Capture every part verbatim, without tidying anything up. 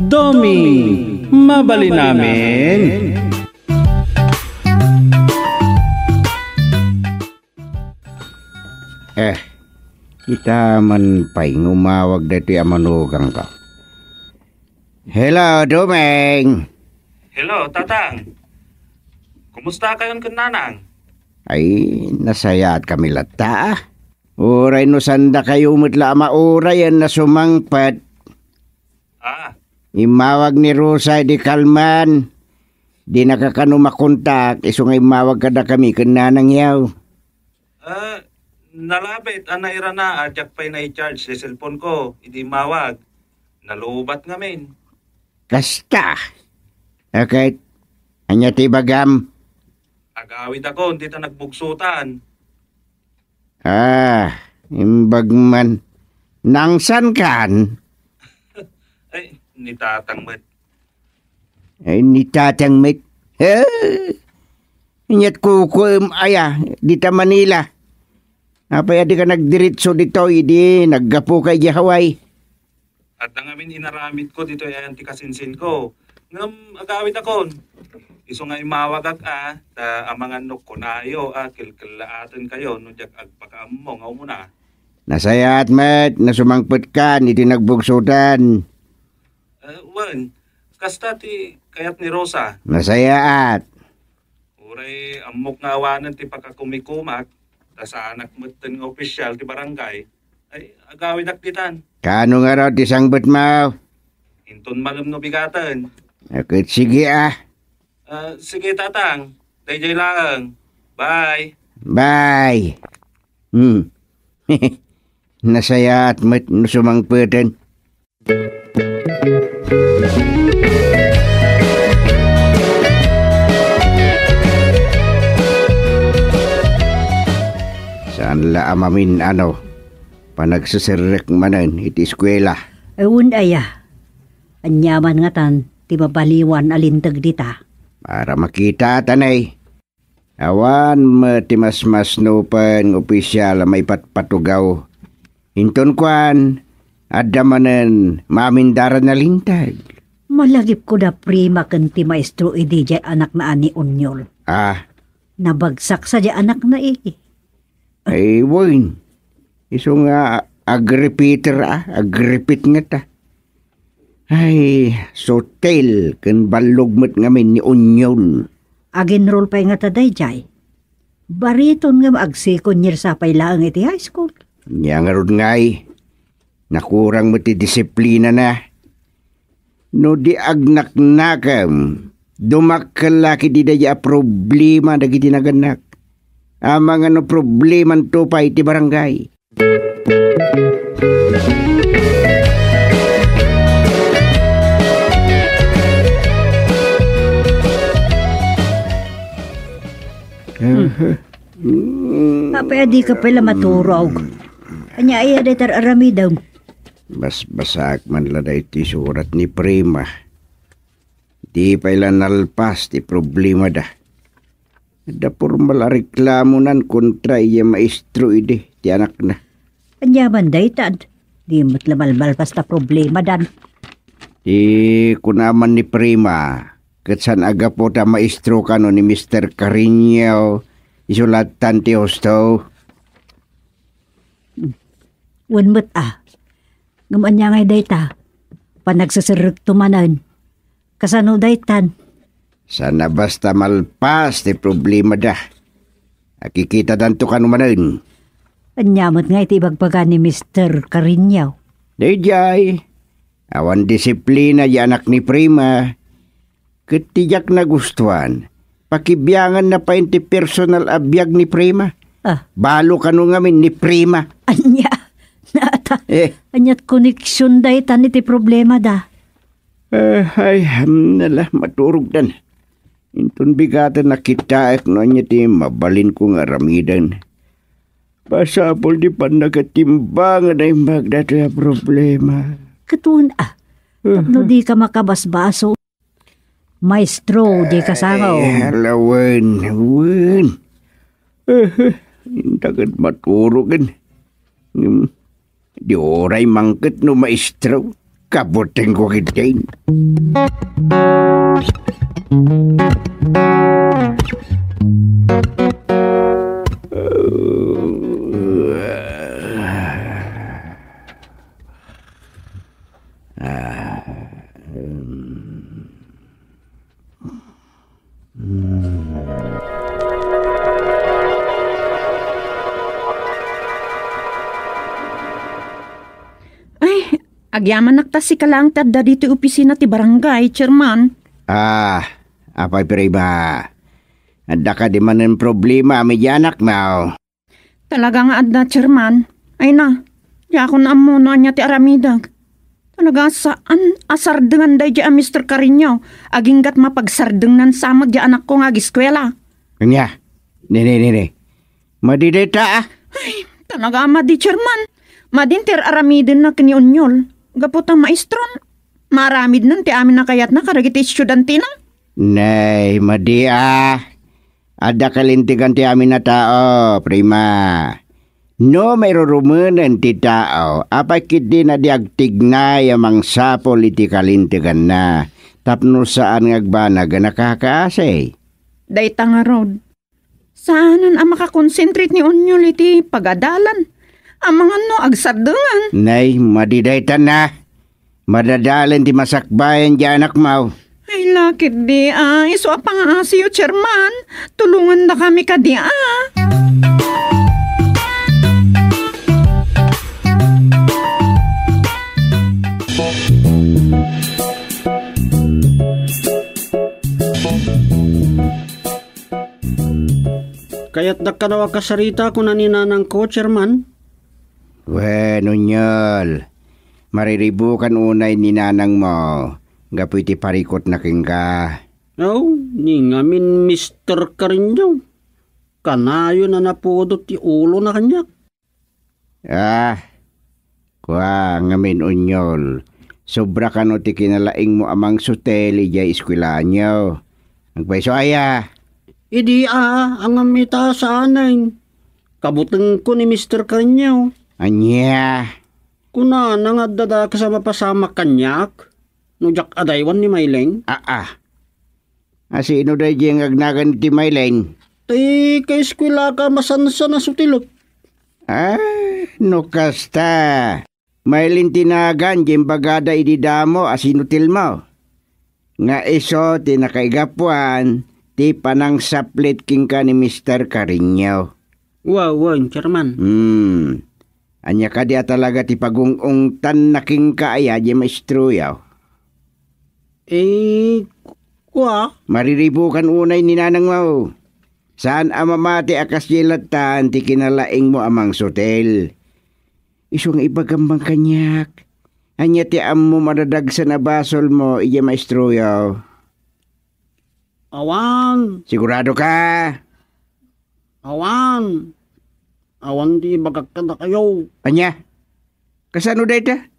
Doming, mabalin amin. Eh, ita man pay nga umawag daytoy a manugangko. Hello, Doming! Hello, Tatang. Kumusta kayon ken Nanang? Ay, nasayaat kami latta, ah. Uray no sanda kayo met la a maurayen a sumangpet. Ah. Immawag ni Rosa idi kalman. Dinaka kano makontak, isu nga immawag kadakami ken nanangyaw. Ah, nalabit a nairana a diak pay na-charge ti cellphone ko idi immawag. Nalubat ngamin. Kasta. Ket, ania ti ibagam? Agawidakon dita nagbugsotan. Ah, imbag man. Nangsankan? Ay, ni Tatang met. Ay, ni Tatang met. Eh, inyat kukuem aya, dita Manila. Apay a dika nagdiretso ditoy, idi naggapuka idiay Hawaii? Adda ngamin inaramidko ditoy ayan ti kasinsinko. Ngem agawidakon. Isu nga immawagak a, ta amangan no kunayo a kelkellaatenkayo no diak agpakaammo nga umuna. Nasayaat met no sumangpetkan iti nagbugsotan. Eh, wen, kasta ti kayat ni Rosa. Nasayaat. Uray ammok nga awanen ti pakakumikumak, ta saanak metten nga opisyal ti barangay, ay agawidak ditan. Kaano ngarud ti sangbetmo? Inton malem no bigaten. Ket sige, ah. Ah, sige, Tatang. Daydiay laeng. Bye. Bye. Hmm. Nasayaat met no sumangpeten. Saan la a mamin-ano, panagseserrek manen iti eskuela. Awan aya. Aniaman ngatan ti mabaliwan a linteg dita. Para makita, tanay. Awan met ti masmasnupen nga opisyal a maipatpatugaw. Inton kuan, adda manen maamindaran a linteg. Malagipko da Prima ken ti maestro idi diay anakna a ni Onyol. Ah. Nabagsak sa diay anakna, eh. Ay, wen. Isu nga agrepeater, ah, agrepit ngata. Ay, sutil ken ballog met ngamin ni Onyol. Aginrol pay ngata daydiay. Bariton ngem agsecond year sa pay laeng iti high school. Nia ngarud ngay, nakurang met ti disiplinana. No di agnaknakem, dumakkel la ketdi daydiay a problema dagiti nagannak. Amangan no problemanto pay ti barangay. Hmm. Apay a dika pay la maturog? Ania aya dayta ar-aramidem? Basbasaak man la daytoy surat ni Prima. Di pay la nalpas ti problemada. Adda pormal a reklamonan kontra idiay maestro idi ti anakna. Aniaman daytan? Di met la malmalpas ta problemadan. Ti kunaman ni Prima, ket saan a gapu ta maestro kano ni Mister Carino, isu lattan ti husto. Wen met a. Ngem ania ngay dayta? Panagseserrekto manen. Kasano daytan? Saan a basta malpas ti problemada. Akikitadanto kano manen. Ania met ngay ti ibagbaga ni Mister Carino? Daydiay, awan disiplina ti anak ni Prima. Ket ti diak nagustuan, pakibianganna pay ti personal a biag ni Prima. Ah. Balo kano ngamin ni Prima. Ania? Nata. Eh. Aniat koneksion daytan iti problemada? Eh, ay, hamnala, maturogdan. Inton bigaten a kitaek no ania ti mabalinko nga aramiden. Masapul ti pannakatimbangan a imbag datoy a problema. Ket wen a, tapno dika makabasbaso. Maestro, di kasango. Ay, ala, wen, wen. Eh, eh, inta ket maturogen. Hmm, di uray mangket no maestro. Kabutengko ketdin. Ay, agyamanak ta sika laeng ti adda ditoy opisina ti barangay, Chairman. Ah, apay, Prima? Adda kadi manen problema idiay anakmo? Talaga nga adda, Chairman. Ay na, diakon ammo no ania ti aramidek. Talaga saan a sardengan daydiay a Mister Carreño, aginggat mapagsardengnan sa met diay anakko nga ageskuela. Ania? Nini, nini. Madi dayta, ah? Ay, talaga a madi, Chairman. Madin ti ar-aramidenna ken ni Onyol. Gapu ta maestron, maaramidnan ti amin a kayatna kadagiti estudiantena. Nay, madi, ah. Adda kalintegan ti amin a tao, Prima. No mairurumenen ti tao, apay ketdin a di agtignay a mangsapul iti kalinteganna tapno saan nga agbanag a nakakaasi? Dayta ngarud, saanen a makakonsentrate ni Onyol iti pagadalan. Amangan no agsardengan. Nay, madi dayta na. Madadalen ti masakbayan diay anakmo. Ay, la ketdi, ah, isu a pangaasiyo, Chairman. Tulongandakami kadi, ah. Kayatdak kano a kasarita, kuna ni nanangko, Chairman. Wen, Onyol, mariribukan unay ni nanangmo gapu iti parikutna kenka. Aw, ni ngamin Mister Carreño. Kanayon a napudot ti ulona kaniak. Ah, kua ngamin, Onyol, sobra kano ti kinalaingmo a mangsutel idiay eskuelaanyo? Agpayso aya? Idi a, angam ita saanen. Kabutengko ni Mister Carreño. Ania? Kunana nga adda dakes a mapasamak kaniak no diak adaywan ni Maylene. Aa. A, sino daydiay nga agnagan iti Maylene? Ti kaeskuelaka a masansan a sutilek. Ah, no kasta, Maylene ti nagan diay imbagada idi damo a sinutilmo. Nga isu ti nakaigapuan ti panangsaplit kenka ni Mister Carreño. Wa, wen, Chairman. Hmm. Ania kadi a talaga ti pagung-ungtanna kenka aya diay maestroyo? Eh, kua? Mariribukan unay ni nanangmo. Saan a mamati a kasdiay lattan ti kinalaingmo a mangsutel. Isu nga ibagam man kaniak. Ania ti ammom a dadagsen a basolmo idiay maestroyo? Awan. Sigurado ka? Awan. Awan ti ibagak kadakayo. Ania? Kasano dayta?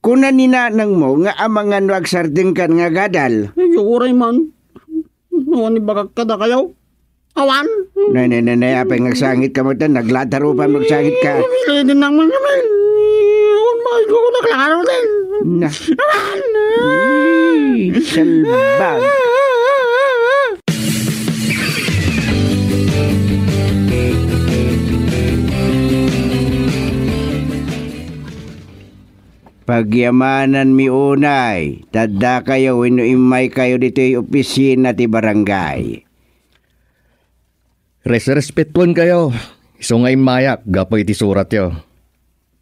Kuna ni nanangmo nga amangan no agsardengkan nga agadal. Ay, uray man. Awan ibagak kadakayo. Awan. Nay, nay, nay, nay, apay nga agsangit ka met, naglatarupan mo agsangit ka. Pili din naman naman. Awan, mga ikaw ko naklaro din. Na. Awan. Ay, salbag. Pagyamananmi unay, ta addakayo wenno immaykayo ditoy opisina ti barangay. Resrespetuenkayo, isu nga immayak gapu iti suratyo.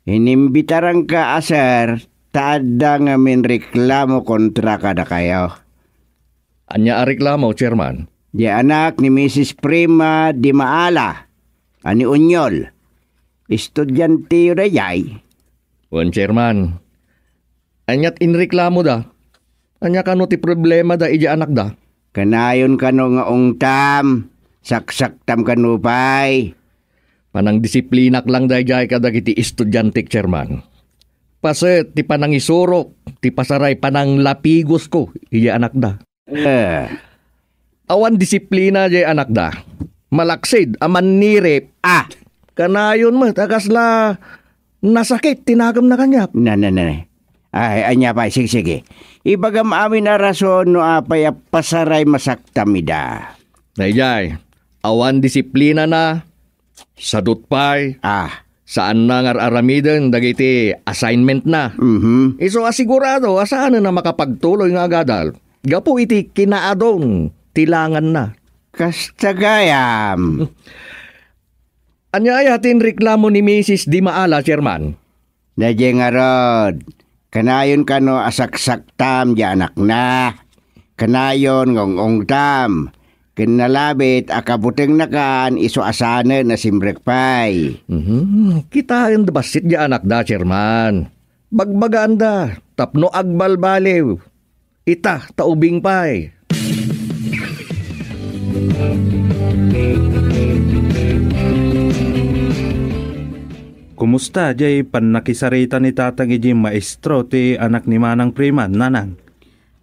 Inimbitaranka a sir, ta adda ngamin reklamo kontra kadakayo. Ania a reklamo, Chairman? Di anak ni Misis Prima Di Maala, a ni Onyol. Estudianteyo daydiay. Wen, Chairman. Aniat inreklamoda? Ania kano ti problemada idiay anakda? Kanayon kano nga ungtam, saksaktam kano pay. Panangdisiplinak lang daydiay kadagiti estudiantek, Chairman. Paset ti panangisurok, ti pasaray pananglapigosko idiay anakda. Eh. Awan disiplina diay anakda. Malaksid a mannirip. Ah. Kanayon met a kasla nasakit ti nagemna kaniak. Na, na, na, na. Ay, ania pay, sige, sige. Ibagam amin a rason no apay a pasaray masaktam ida. Dayjay, awan disiplinana, sadut pay. Ah. Saanna nga ar-aramiden dagiti assignmentna. Mhm. Isu a sigurado a saanen a makapagtuloy nga agadal gapu iti kinaadun ti langanna. Kasta gayam. Ania aya ti inreklamo ni Misis Di Maala, Chairman? Daydiay ngarud, kanayon kano a saksaktam diay anakna. Kanayon nga ung-ungtam. Ken nalabit a kabutengnakan isu a saanen a simrek pay. Mhm. Kitaen da bassit diay anakda, Chairman. Bagbagaanda tapno agbalbaliw. Ita ta ubing pay. Kumusta diay pannakisarita ni Tatang iti maestro ti anak ni Manang Prima, Nanang?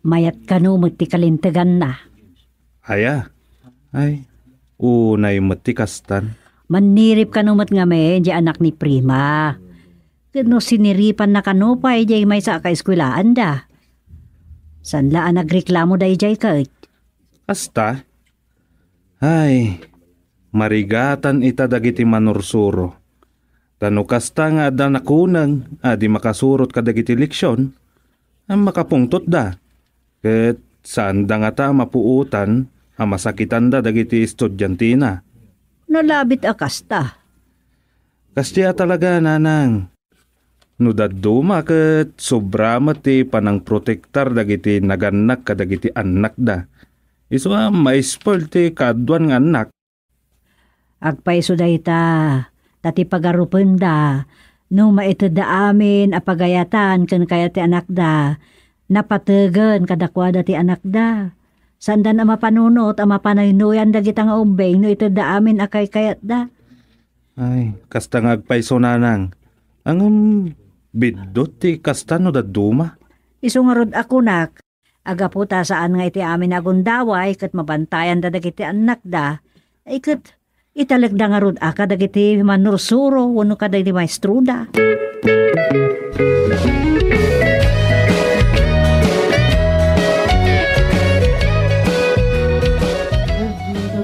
Mayat kano met ti kalinteganna. Aya? Ay, unay met ti kastan. Mannirip kano met ngamin diay anak ni Prima. Ket no siniripanna kano pay diay maysa a kaeskuelaanda. Saan la a nagreklamo daydiay ket? Kasta? Ay, marigatan ita dagiti manursuro. Ta no kasta nga adda nakuneng a di makasurot kadagiti leksion, a makapungtotda, ket saanda ngata a mapuotan a masakitanda dagiti estudiantina. Nalabit a kasta. Kasdi a talaga, Nanang. No dadduma ket sobra met ti panangprotektar dagiti nagannak kadagiti annakda. Isu a maispoil ti kaaduan nga annak. Agpayso dayta, ta ti pagarupenda, no maitedda amin a pagayatan ken kayat ti anakda, napategen kadakuada ti anakda. Saandan a mapanunot a mapanuynoyan dagita nga ubbing no itedda amin a kaykayatda. Ay, kasta nga agpayso, Nanang. Ngem biddut ti kasta no dadduma. Isu ngarud a kunak, a gapu ta saan nga iti amin a gundaway ket mabantayanda dagiti annakda, ay ket italekda ngarud a kadagiti manursuro wenno kadagiti maestroda.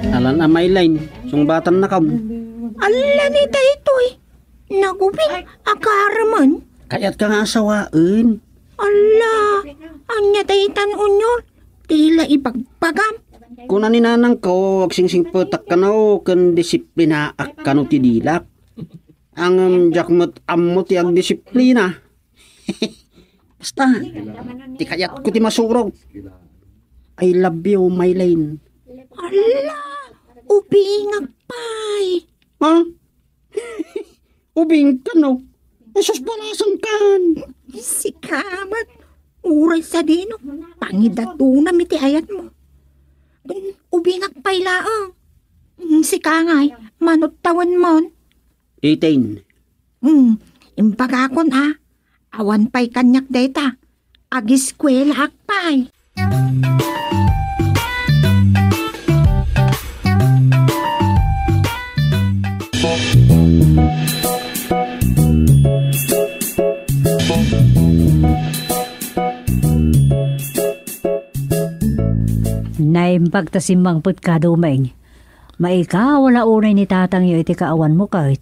Alan a Maylain, sungbatan nakam. Alla ni daytoy. Nagubing a garamen. Kayat ka nga asawaen. Alla, ania daytan, Unyol? Ti la ibagbagam. Kuna ni nanangko, agsingsingpetak kano ken disiplinaak kano ti dilak. Ngem diak met ammo ti agdisiplina. Basta, ti kayatko ti masurog. I love you, Mylene. Alla, ubingak pay. Ha? Ubing kano? Jesus, balasan kan. Sika met, uray sadino, pangidatunam iti ayatmo. Ubingak pay laeng. Sika ngay, manudtawen mon. Eighteen. Hmm, imbagakon a, awan pay kaniak dayta. Agiskuelaak pay. Naimbag ta simmangpet ka, Doming. Maikawala unay ni tatangyo iti kaawanmo ket.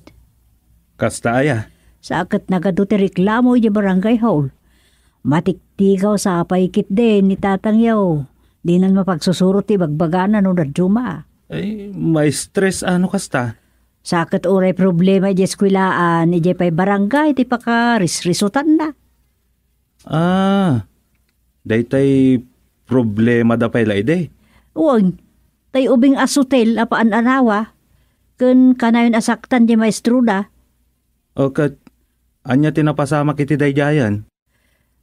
Kasta aya? Sa ket nagadu ti reklamo idiay barangay hall. Matiktigaw sa pay ketdin ni tatangyo. Dinan mapagsusurot ti bagbagana no dadduma. Ay, ma-stress a no kasta. Sa ket uray problema idiay eskwelaan, idiay pay barangay ti pakarisrisutanna. Ah, daytay problemada pay la idi? Wen, tay ubing a sutel a paan-anawa, ken kanayon a saktan ti maestroda. O ket, ania ti napasamak iti daydiayen?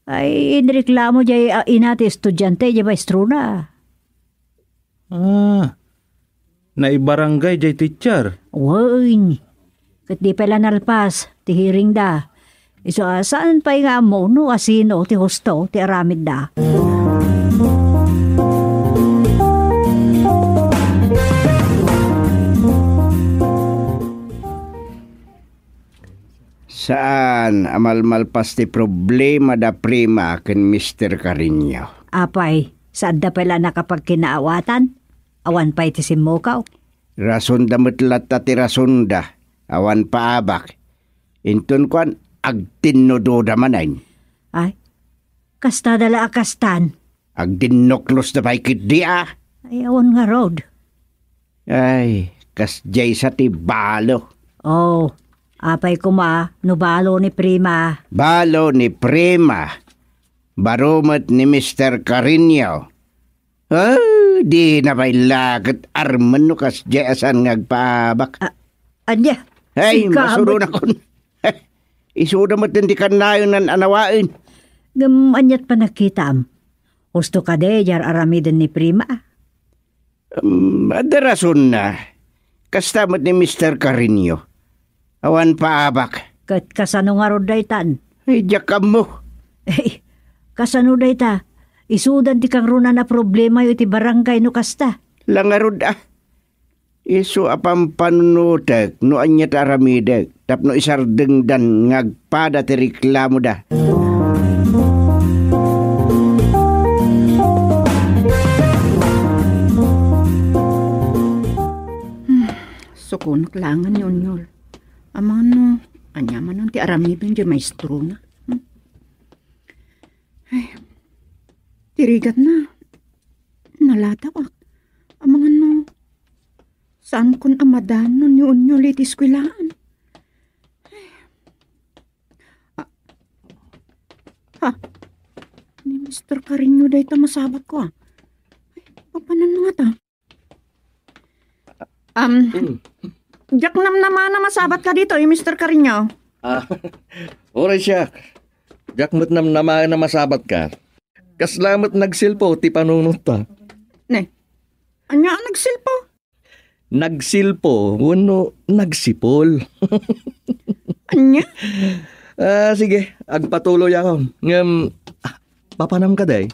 Ay, inreklamo diay a ina ti estudiante diay maestrona. Ah, naibarangay diay teacher? Wen, ket di pay la nalpas ti hearingda. Isu a saan pay nga ammo no asino ti husto ti aramidda. Saan a malmalpas ti problema da Prima ken Mister Carreño. Apay, saanda pay la nakapagkinaawatan? Awan pay ti simmukaw? Rasonda met latta ti rasonda. Awan paabak. Inton kuan, agtinnudoda manen. Ay, kastada la a kastan. Agdinnuklos da pay ketdi a. Ay, awan ngarud. Ay, kasdiay sa ti balo. Oh, apay koma no balo ni Prima? Balo ni Prima. Baro met ni Mister Carreño. Ah, di na pay la ket armen no kasdiay a saan nga agpaabak. Ah, ania? Ay, sika, masurunakon. Isuda met ti kannayonan a nawaen. Ngem aniat panagkitaam? Husto kadi diay aramiden ni Prima? Um, adda rasonna. Kasta met ni Mister Carreño. Awan paabak. Ket kasano ngarud daytan? Ay, diak ammo. Ay, kasano dayta? Isudan ti kangrunaan a problemayo iti barangay no kasta. La ngarud, ah. Isu a pampanunotek no ania ti aramidek tapno isardengdan nga agpada ti reklamoda. Hmm, sukonak laengen ni Onyol. Amangan no ania manen ti aramiden diay maestrona. Hmm. Ay, ti rigatna, nalatawak. Amangan no saankon a madanon ni Onyol iti eskuelaan. Ay. Ah. Ha? Ni Mister Carreño dayta masabatko, ah. Ay, papananna ngata? Um, diak namnamaen a masabatka ditoy, Mister Carreño. Ah, uray siak. Diak met namnamaen a masabatka. Kasla met nagsilpo ti panunotta. Ne, ania a nagsilpo? Nagsilpo wenno nagsipol? Ania? Ah, sige, agpatuloyakon. Ngem, ah, papanam kadi?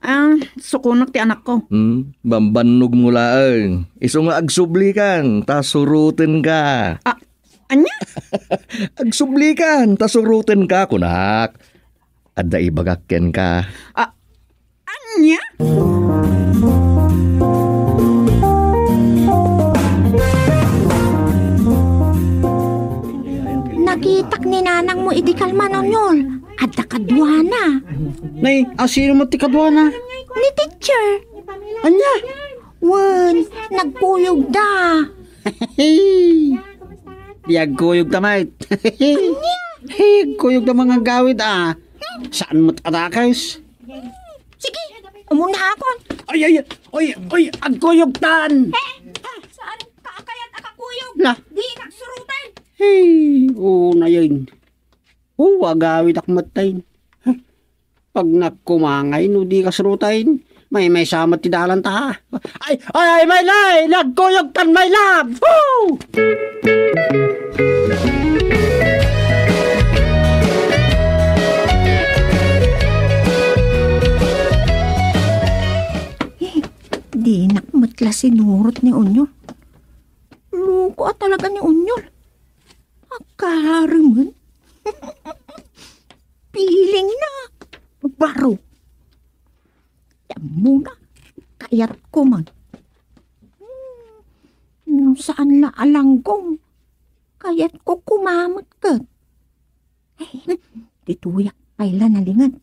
Ah, sukonak ti anakko. Hmm, bambannogmo laeng. Isu nga agsublikan, ta surotenka. Ah, ania? Agsublikan, ta surotenka, kunak. Adda ibagak kenka. Ah, ania? Nakitak ni nanangmo idi kalman, Onyol. Adda kaduana. Nay, asino met ti kaduana? Ni teacher. Ania? Wen, nagkuyogda. Di agkuyogta met. Ania? Agkuyogta met nga agawid, ah. Saan met a dakes? Sige, umunakon. Ay, ay, ay, ay, agkuyogtan. Eh, saan ka kayat a kakuyog? Na. Di nagsurutan. Hey, una yun. O, agawidak met tayo. Pag nagkumangay, no di kasrutayin, maymaysa met ti dalan ta. Ay, ay, ay, my love! Nagkuyogtan, my love! Woo! Eh, dinak met la sinurot ni Onyol. Loko a talaga ni Onyol. Agkaramen. Piling na. Baro. Ammona. Kayatko man. Hmm, no saan la a langgong. Kayatko koma met ket. Ay, ditoyak pay la nalinget.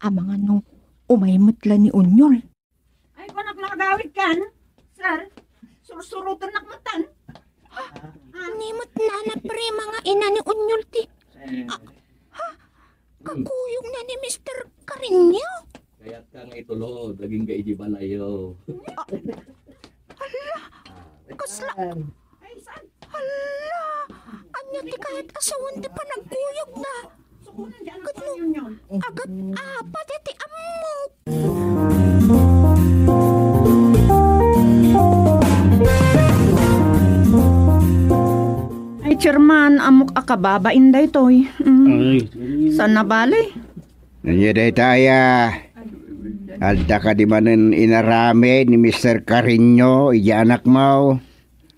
Amangan no umay met la ni Onyol. Ay, kunak, nakagawid kan, sir? Sursurutennak metten. Ni met nana Prima nga ina ni Onyol ti. Ah, ha? Kakuyogna ni Mister Carreño? Kayat ka nga itulod, agingga iti balayo. Ah, hala, kasla. Ay, saan? Hala! Ania ti kayat a sawen ti panagkuyogna? Ket no, agat-apat ti ammok. Ay, Chairman, ammok a kababain daytoy. Mm. Ay. Saan nabali? Ania dayta aya? Adda kadi manen inaramid ni Mister Carreño iti anakmo?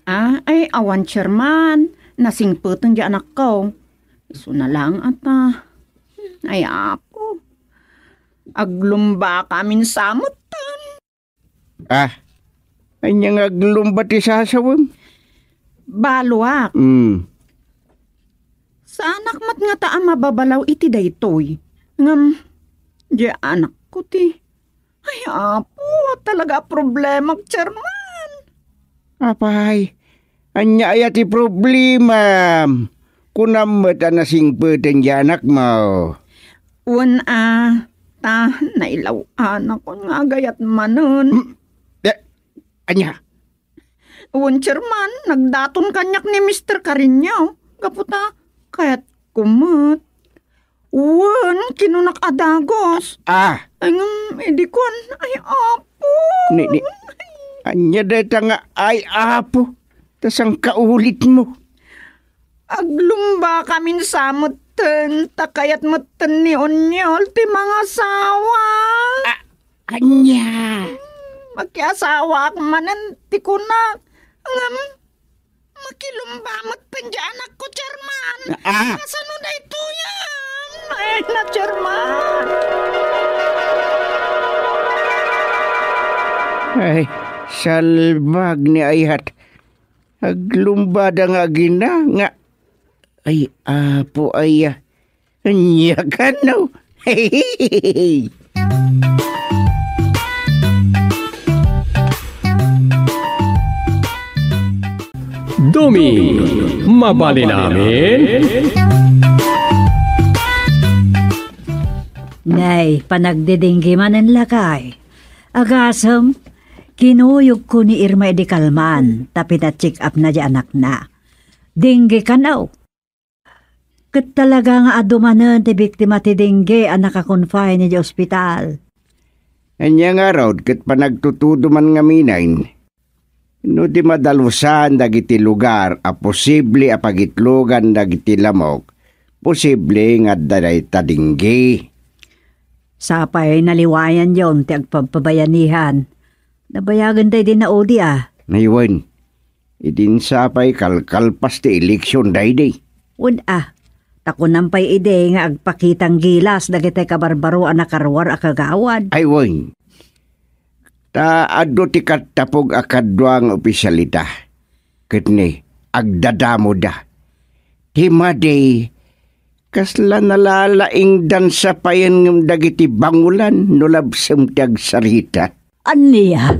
Ah, ay, awan, Chairman. Nasingpeten ti anakko. Isu na lang ata. Ay, Apo. Aglumbakamin sa metten. Ah, ania nga aglumba ti sasawem? Baluak. Hmm. Saanak met ngata a mababalaw iti daytoy. Ngem, di anakko ti. Ay, Apo, talaga a problemak, Chairman. Apay, ania aya ti problemam? Kunam met a nasingpeten ti anakmo. Wen a, ta nailaw-anakon nga agayat manen. Hmm? Eh, ania? Wen, Chairman, nagdaton kaniak ni Mister Carino. Gapu ta, kayatko met. Wen, kinunak a dagus. Ah. Ay, ngem, idi kuan, ay, Apo. Ni, ni, ania dayta nga, ay, Apo? Ta saan kaulitmo? Aglumbakamin sa metten, ta kayat metten ni Onyol ti mangasawa. Ah, ania? Makiasawaak manen ti kunak. Ngem, makilumba metten ti anakko, Chairman. Ah. Kasano daytoyen? Ay, na, Chairman. Ay, salbag ni ayat. Aglumbada nga agina nga, ay, Apo aya. Ania kano? Dumi, mabalin amin? Nay, panagdidinggi manen lakay. Agasem, kinuyogko ni Irma idi kalman, ta pina-check up na di anakna. Dinggi kano. Ket talaga nga adu manen ti biktima ti dengue a naka-confine idiay ospital. Ania ngarud ket panagtutudo man ngamin? No di madalusan dagiti lugar a posible a pagitlogan dagiti lamok, posible nga adda dayta dengue. Sapay naliwayanyon ti agpabpabayanihan. Nabayagen daydi naudi a. Ay wen, idin sapay kalkalpas ti eleksion daydi. Wen a, ta kunam pay idi nga agpakitang gilas dagiti kabarbaro a nakaruar a kagawad. Ay wen, ta adu ti kattapog a kadua nga opisyal ita. Ket ni, agdadamoda. Ti madi, kasla nalalaingdan sapayen ngem dagiti bangolan no labsem ti agsarita. Ania?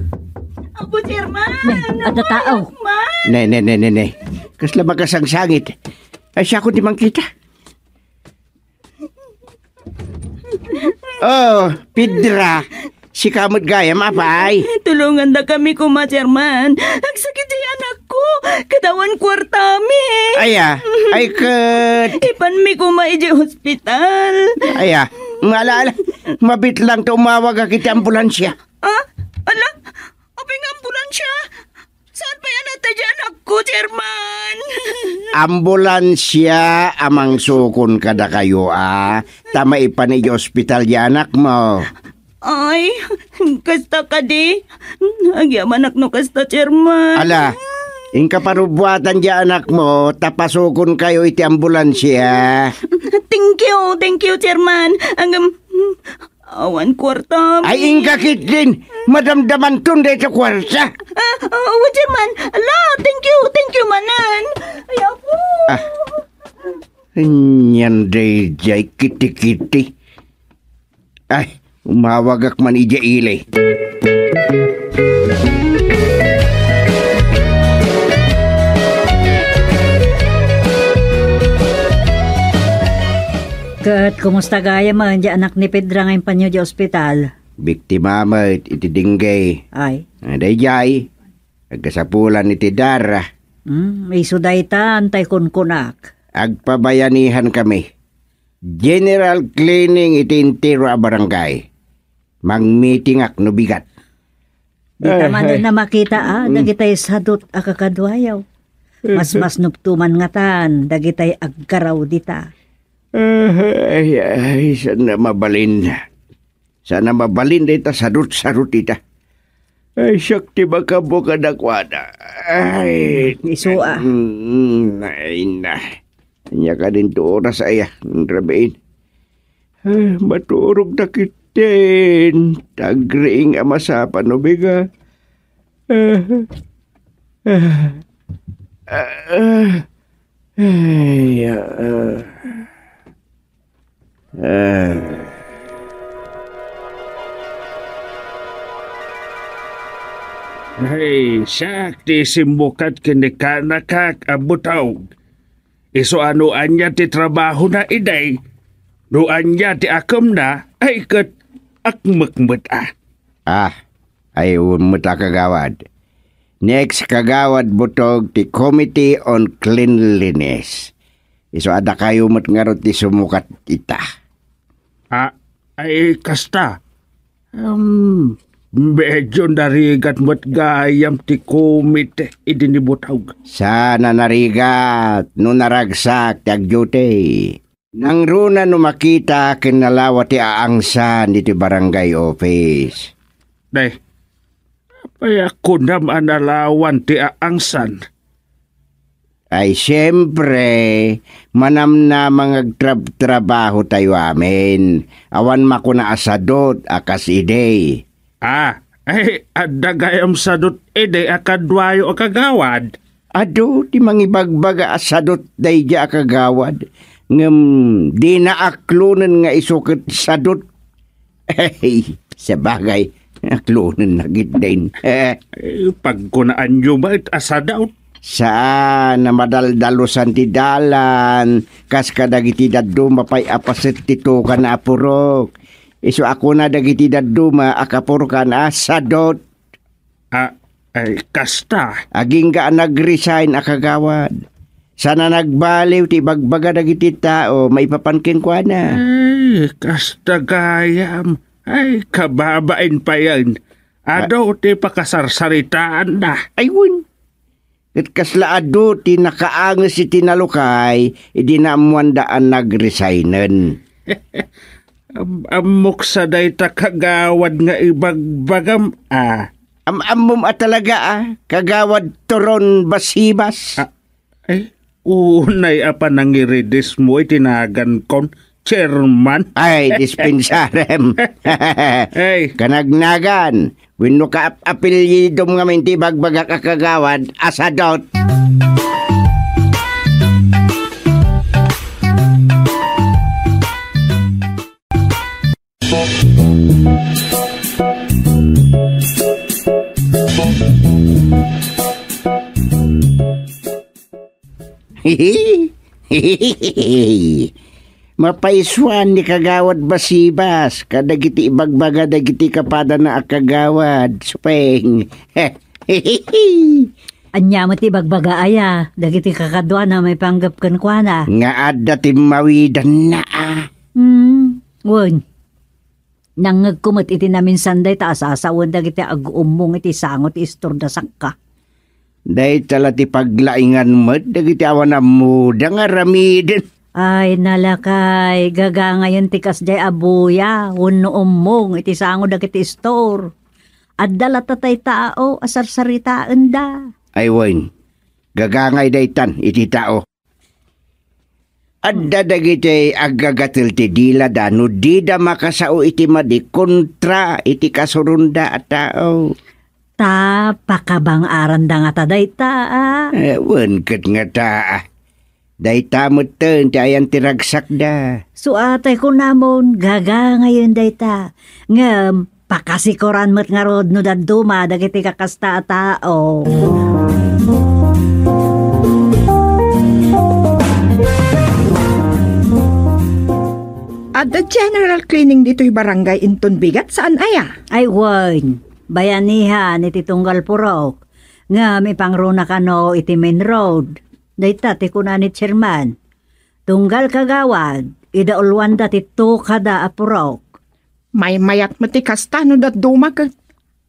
Apo Chairman! Ne, adda tao. Ne, ne, ne, ne, ne. Kasla makasangsangit. Ay, siakon ti mangkita. Oh, Pedra. Sika met gayam, apay. Tulongandakami koma, Chairman. Agsakit ti anakko. Ket awan kuartami. Aya, ay ket. Ipanmi koma idiay ospital. Aya, ala, ala. Mabit lang ta umawagak iti ambulansia. Ah? Ala? Apay nga ambulansia? Saan pay a natay di anakko, Chairman? Ambulansia a mangsukon kadakayo a, ta maipan idiay ospital di anakmo. Ay, kasta kadi. Agyamanak no kasta, Chairman. Ala, inka parubbuatan di anakmo, ta pasukonkayo iti ambulansia. Thank you, thank you, Chairman. Ang, um, awan kuarta. Ay, inka ketdin. Madamdamanton dayta kuarta. Ah, ah, awan, Chairman. Ala, thank you, thank you, manen. Ay, apo. Ah. Anian daydiay kitikiti. Ay, umawagak man idiay ili. Ket kumusta gayam diay anak ni Pedra nga impanyo diay ospital? Biktima met iti dengue. Ay. Ah, daydiay, agkasapulan iti dara. Hmm, isu dayta, antay kunkunak. Agpabayanihan kami. General cleaning iti entero a barangay. Mangmitingak no bigat. Dita manen a makita, ah, dagitay sadut a kakaduayo. Masmasnopto man ngatan dagitay aggaraw dita. Ay, ay, saan a mabalin. Saan a mabalin dayta sadut-sadut ita. Ay, siak ti makabuka dakuada. Ay. Isu a. Mm, ay na. Ania kadin ti oras aya, rabiin? Eh, maturog na ketdin. Tagriing a masapan, ubiga. Eh, eh, eh, eh, ya, eh. Eh. Ay, siak ti simmukat ken ni kanakak a butog. Isu a no ania ti trabahona idi, no ania ti akemna, ay ket akmek met a. Ah, ay, wen met a kagawad. Next kagawad butog ti Committee on Cleanliness. Isu a dakayo met ngarud ti sumukat ita. Ah, ay, kasta. Um, medyo narigat met gayam ti komite idi ni butog. Saan a narigat no naragsak ti agduty. Nangruna no makita ken nalawa ti aangsan iti barangay office. Day, apay a kunam a nalawan ti aangsan? Ay, siempre, manamnamang agtrabtrabaho tayo amin. Awan makuna a sadut a kas idi. Ah, ay, adda gayam sadut idi a kaduayo a kagawad? Adu ti mangibagbaga a sadut daydiay a kagawad. Ngem dina aklonen nga isu ket sadut. Ay, sabagay, aklonenna ketdin. Eh, pagkunaanyo met a sadut? Saan a madaldalusan ti dalan, kas kadagiti dadduma pay a paset ti tukana a purok. Isu a kuna dagiti dadduma a kapurokan a sadut. Ah, ay, kasta. Agingga a nag-resign a kagawad. Saan a nagbaliw ti ibagbaga dagiti tao maipapan kenkuana. Ay, kasta gayam. Ay, kababain payen. Adu ti pakasarsaritaanda. Ay, wen. Ket kasla adu ti nakaanges iti nalukay idi naammoanda a nag-resignen. Am-, ammok sa dayta kagawad nga ibagbagam, a. Am-, ammom a talaga, a, kagawad Turon Basibas? A, ay, unay a panangiridismo iti nagankon, Chairman. Ay, dispensarem. Ay. Kanagnagan, wenno kaap-apelyidom ngamin ti ibagbagak a kagawad a sadot. Mapaisuan ni Kagawad Basibas kadagiti ibagbaga dagiti kapadana a kagawad, Supeng. Ania met ti ibagbaga aya dagiti kakaduana maipanggep kenkuana? Nga adda timmawidanna, a. Hmm, wen. Nangngegko met iti naminsan dayta a sasawen dagiti aguummong iti sango ti istorda sakka. Dayta la ti paglaingan met dagiti awan ammoda nga aramiden. Ay, nalakay, gagangayen ti kasdiay a buya wenno ummong iti sango dagiti istor. Adda latta tay tao a sarsaritaenda. Ay wen, gagangay daytan iti tao. Adda dagiti aggagatel ti dilada no dida makasao iti madi kontra iti kasuronda a tao. Ta pakabang-aranda ngata dayta, a? Eh, wen ket ngata, a. Dayta metten ti ayan ti ragsakda. Suatay kunamon, gagangayen dayta. Ngem, pakasikoran met ngarud no dadduma dagiti kakasta a tao. Adda general cleaning ditoy barangay inton bigat, saan aya? Ay, wen. Bayanihan iti tunggal purok. Ngem ipangruna kano iti main road. Dayta ti kuna ni Chairman. Tunggal kagawad, idauluanda ti tukada a purok. Maymayat met ti kasta no dadduma ket.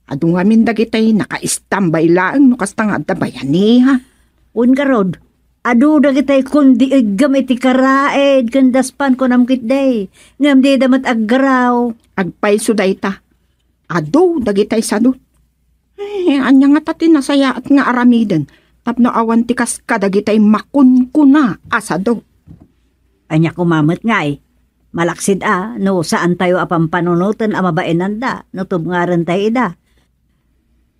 Adu ngamin dagiti nakaistambay laeng no kasta nga adda bayaniha. Wen garud, adu dagiti kundi iggem iti karaed ken daspan kunam ketdi. Ngem dida met aggaraw. Agpayso dayta. Adu dagiti sadot. Ay, ania ngata ti nasayaat nga aramiden tapno awan ti kas kadagiti makunkuna a sadot? Ania koma met ngay? Malaksid a no saantayo a pampanunoten a mabainanda no tubngarentayo ida.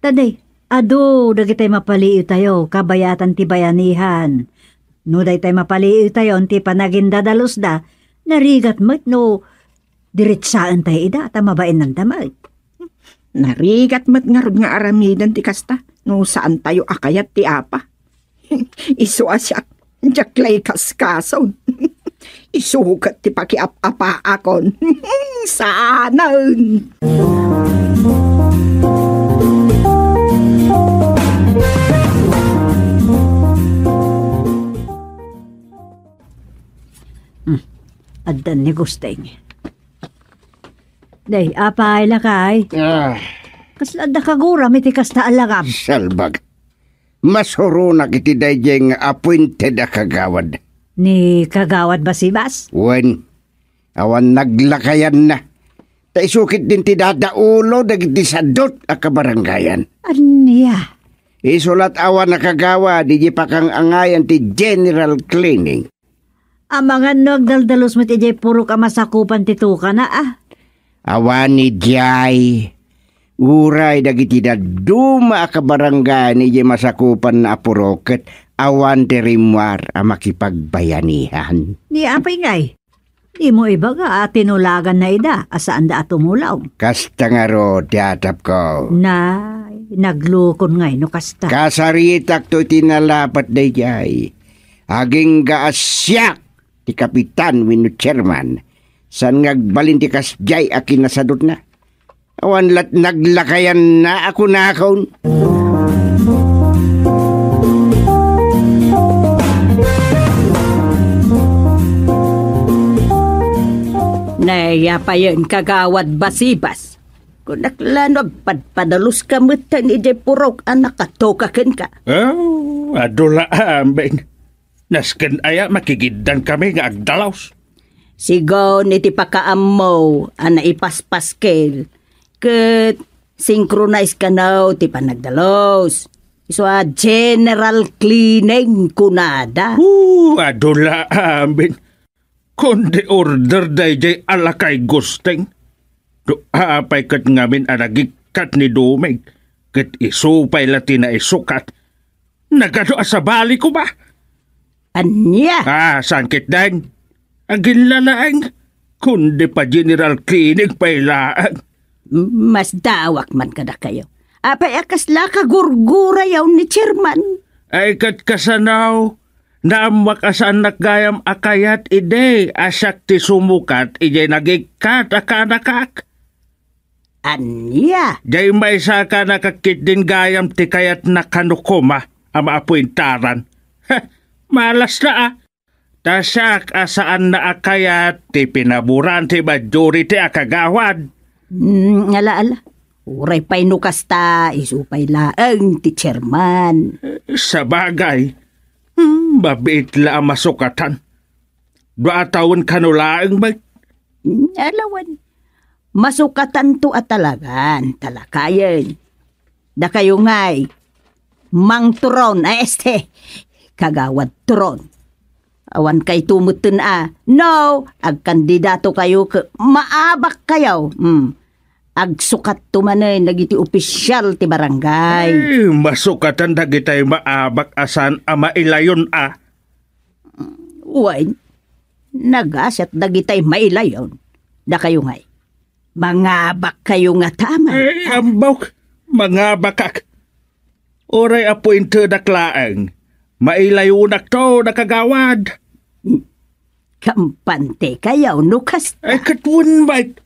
Ta di, adu dagitay mapaliiwtayo kabayatan ti bayanihan. No daytay mapaliiwtayo ti panagindadalusda, narigat met no diretsaentayo ida ta mabainanda met. Narigat met ngarud nga aramiden ti kasta no saantayo a kayat ti apa. Isu a siak, diak la ikaskason. Isu ket ti pakiap-apaakon. Saanen. Hmm. Addan ni Gusteng. Day, apay, lakay? Ah. Kasla adda kaguram iti kasta a langam? Salbag. Masuronak iti daydiay nga appointed a kagawad. Ni Kagawad Basibas? Wen, awan naglakayanna. Ta isu ketdin ti dadaulo dagiti sadut a kabarangayan. Ania? Isu lat awan a kagawad iti pakang-angayan ti general cleaning. Amangan no agdaldalus met idiay purok a masakupan ti tukana, a? Awan idiay. Uray dagiti dadduma a kabarangayan idiay masakupanna a purok ket awan ti rimmuar a makipagbayanihan. Ni apay ngay? Dimo ibaga a tinulaganna ida a saanda a tumulong. Kasta ngarud ti atapko. Nay, naglukon ngay no kasta. Kasaritakto iti nalapet daydiay. Agingga a siak ti kapitan wenno chairman, saan nga agbalin ti kasdiay a kinasadutna. Awan lat naglakayanna a kunakon. Nayapayen, Kagawad Basibas. Kunak la no agpadpadaluska metten idiay purok a nakatoka kenka. Oh, adu la amin. Nasken aya makigiddan kami nga agdalus? Sigun iti pakaammo a naipaspaskil, ket synchronize kano ti panagdalus. Isu a general cleaning kunada. Hoo, adu la amin. Kundi order daydiay a lakay Gusteng. No apay ket ngamin a nagikkat ni Doming, ket isu pay la ti naisukat. Nagadu a sabali koma? Ania? Ah, saan ketdin? Aginla laeng. Kundi pa-general cleaning pay laeng. Masdawak man kadakayo. Apay a kasla kagurgurayo ni Chairman? Ay, ket kasano? Naammoak a saannak gayam a kayat idi a siak ti sumukat idiay nagikkat a kaanakak. Ania? Diay maysa a kaanakak ketdin gayam ti kayatna kano koma a maapuentaran. Heh, malas la a. Ta siak a saanna a kayat ti pinaboran ti majority a kagawad. Mm, ala, ala. Uray pay no kasta, isu pay laeng ti chairman. Sabagay, hmm, mabiit la a masukatan. Dua a tawen kano laeng met. Mm, ala wen. Masukatanto a talagan, ta lakayen. Dakayo ngay, Mang Turon, ay, este, Kagawad Turon. Awan kayto metten a, no, agkandidato kayo ket maabak kayo. Hmm. Agsukatto manen dagiti opisyal ti barangay. Ay, masukatan dagitay maabak a saan a mailayon a. Wen, nagasiat dagitay mailayon. Dakayo ngay. Mangabak kayo nga taman. Ay, ambok, mangabakak. Uray appointedak laeng, mailayonakto, a kagawad. Kampante kayo no kasta. Ay, ket wen met.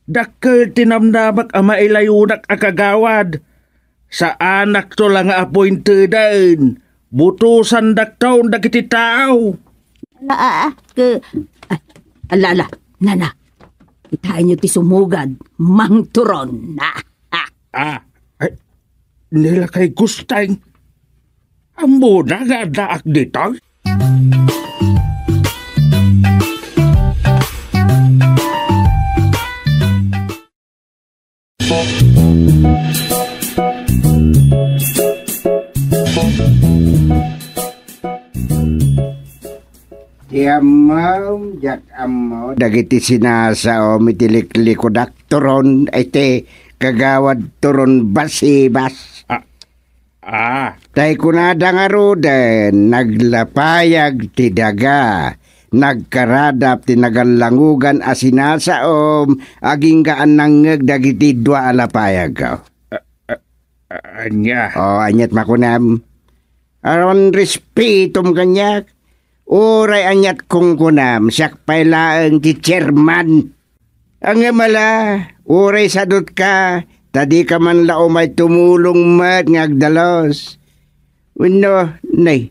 Dakkel ti namnamak a mailayonak a kagawad. Saanakto la nga appointeden. Butosandakton dagiti tao. Ala, a, a, ke, a, ala, ala, nana. Kitaenyo ti sumugad, Mang Turon. A, a. Ah, ay, nila kay Gusteng. Ammona nga addaak ditoy? Ti ammom, diak ammo dagiti sinasaom iti liklikudak, Turon, iti kagawad Turon Basibas. Ah, ah. Tay kunada ngaruden, naglapayag ti daga, nagkaradap ti nagallangugan a sinasaom, agingga a nangngeg dagiti dua a lapayag. Ah, ah, ah, ania? O, aniat makunam? Awan respetom kaniak? Uray aniat kunkunam, siak pay laeng ti chairman. Ngem ala, uray sadutka, ta dika man la umay tumulong met nga agdalus. Wenno, nay,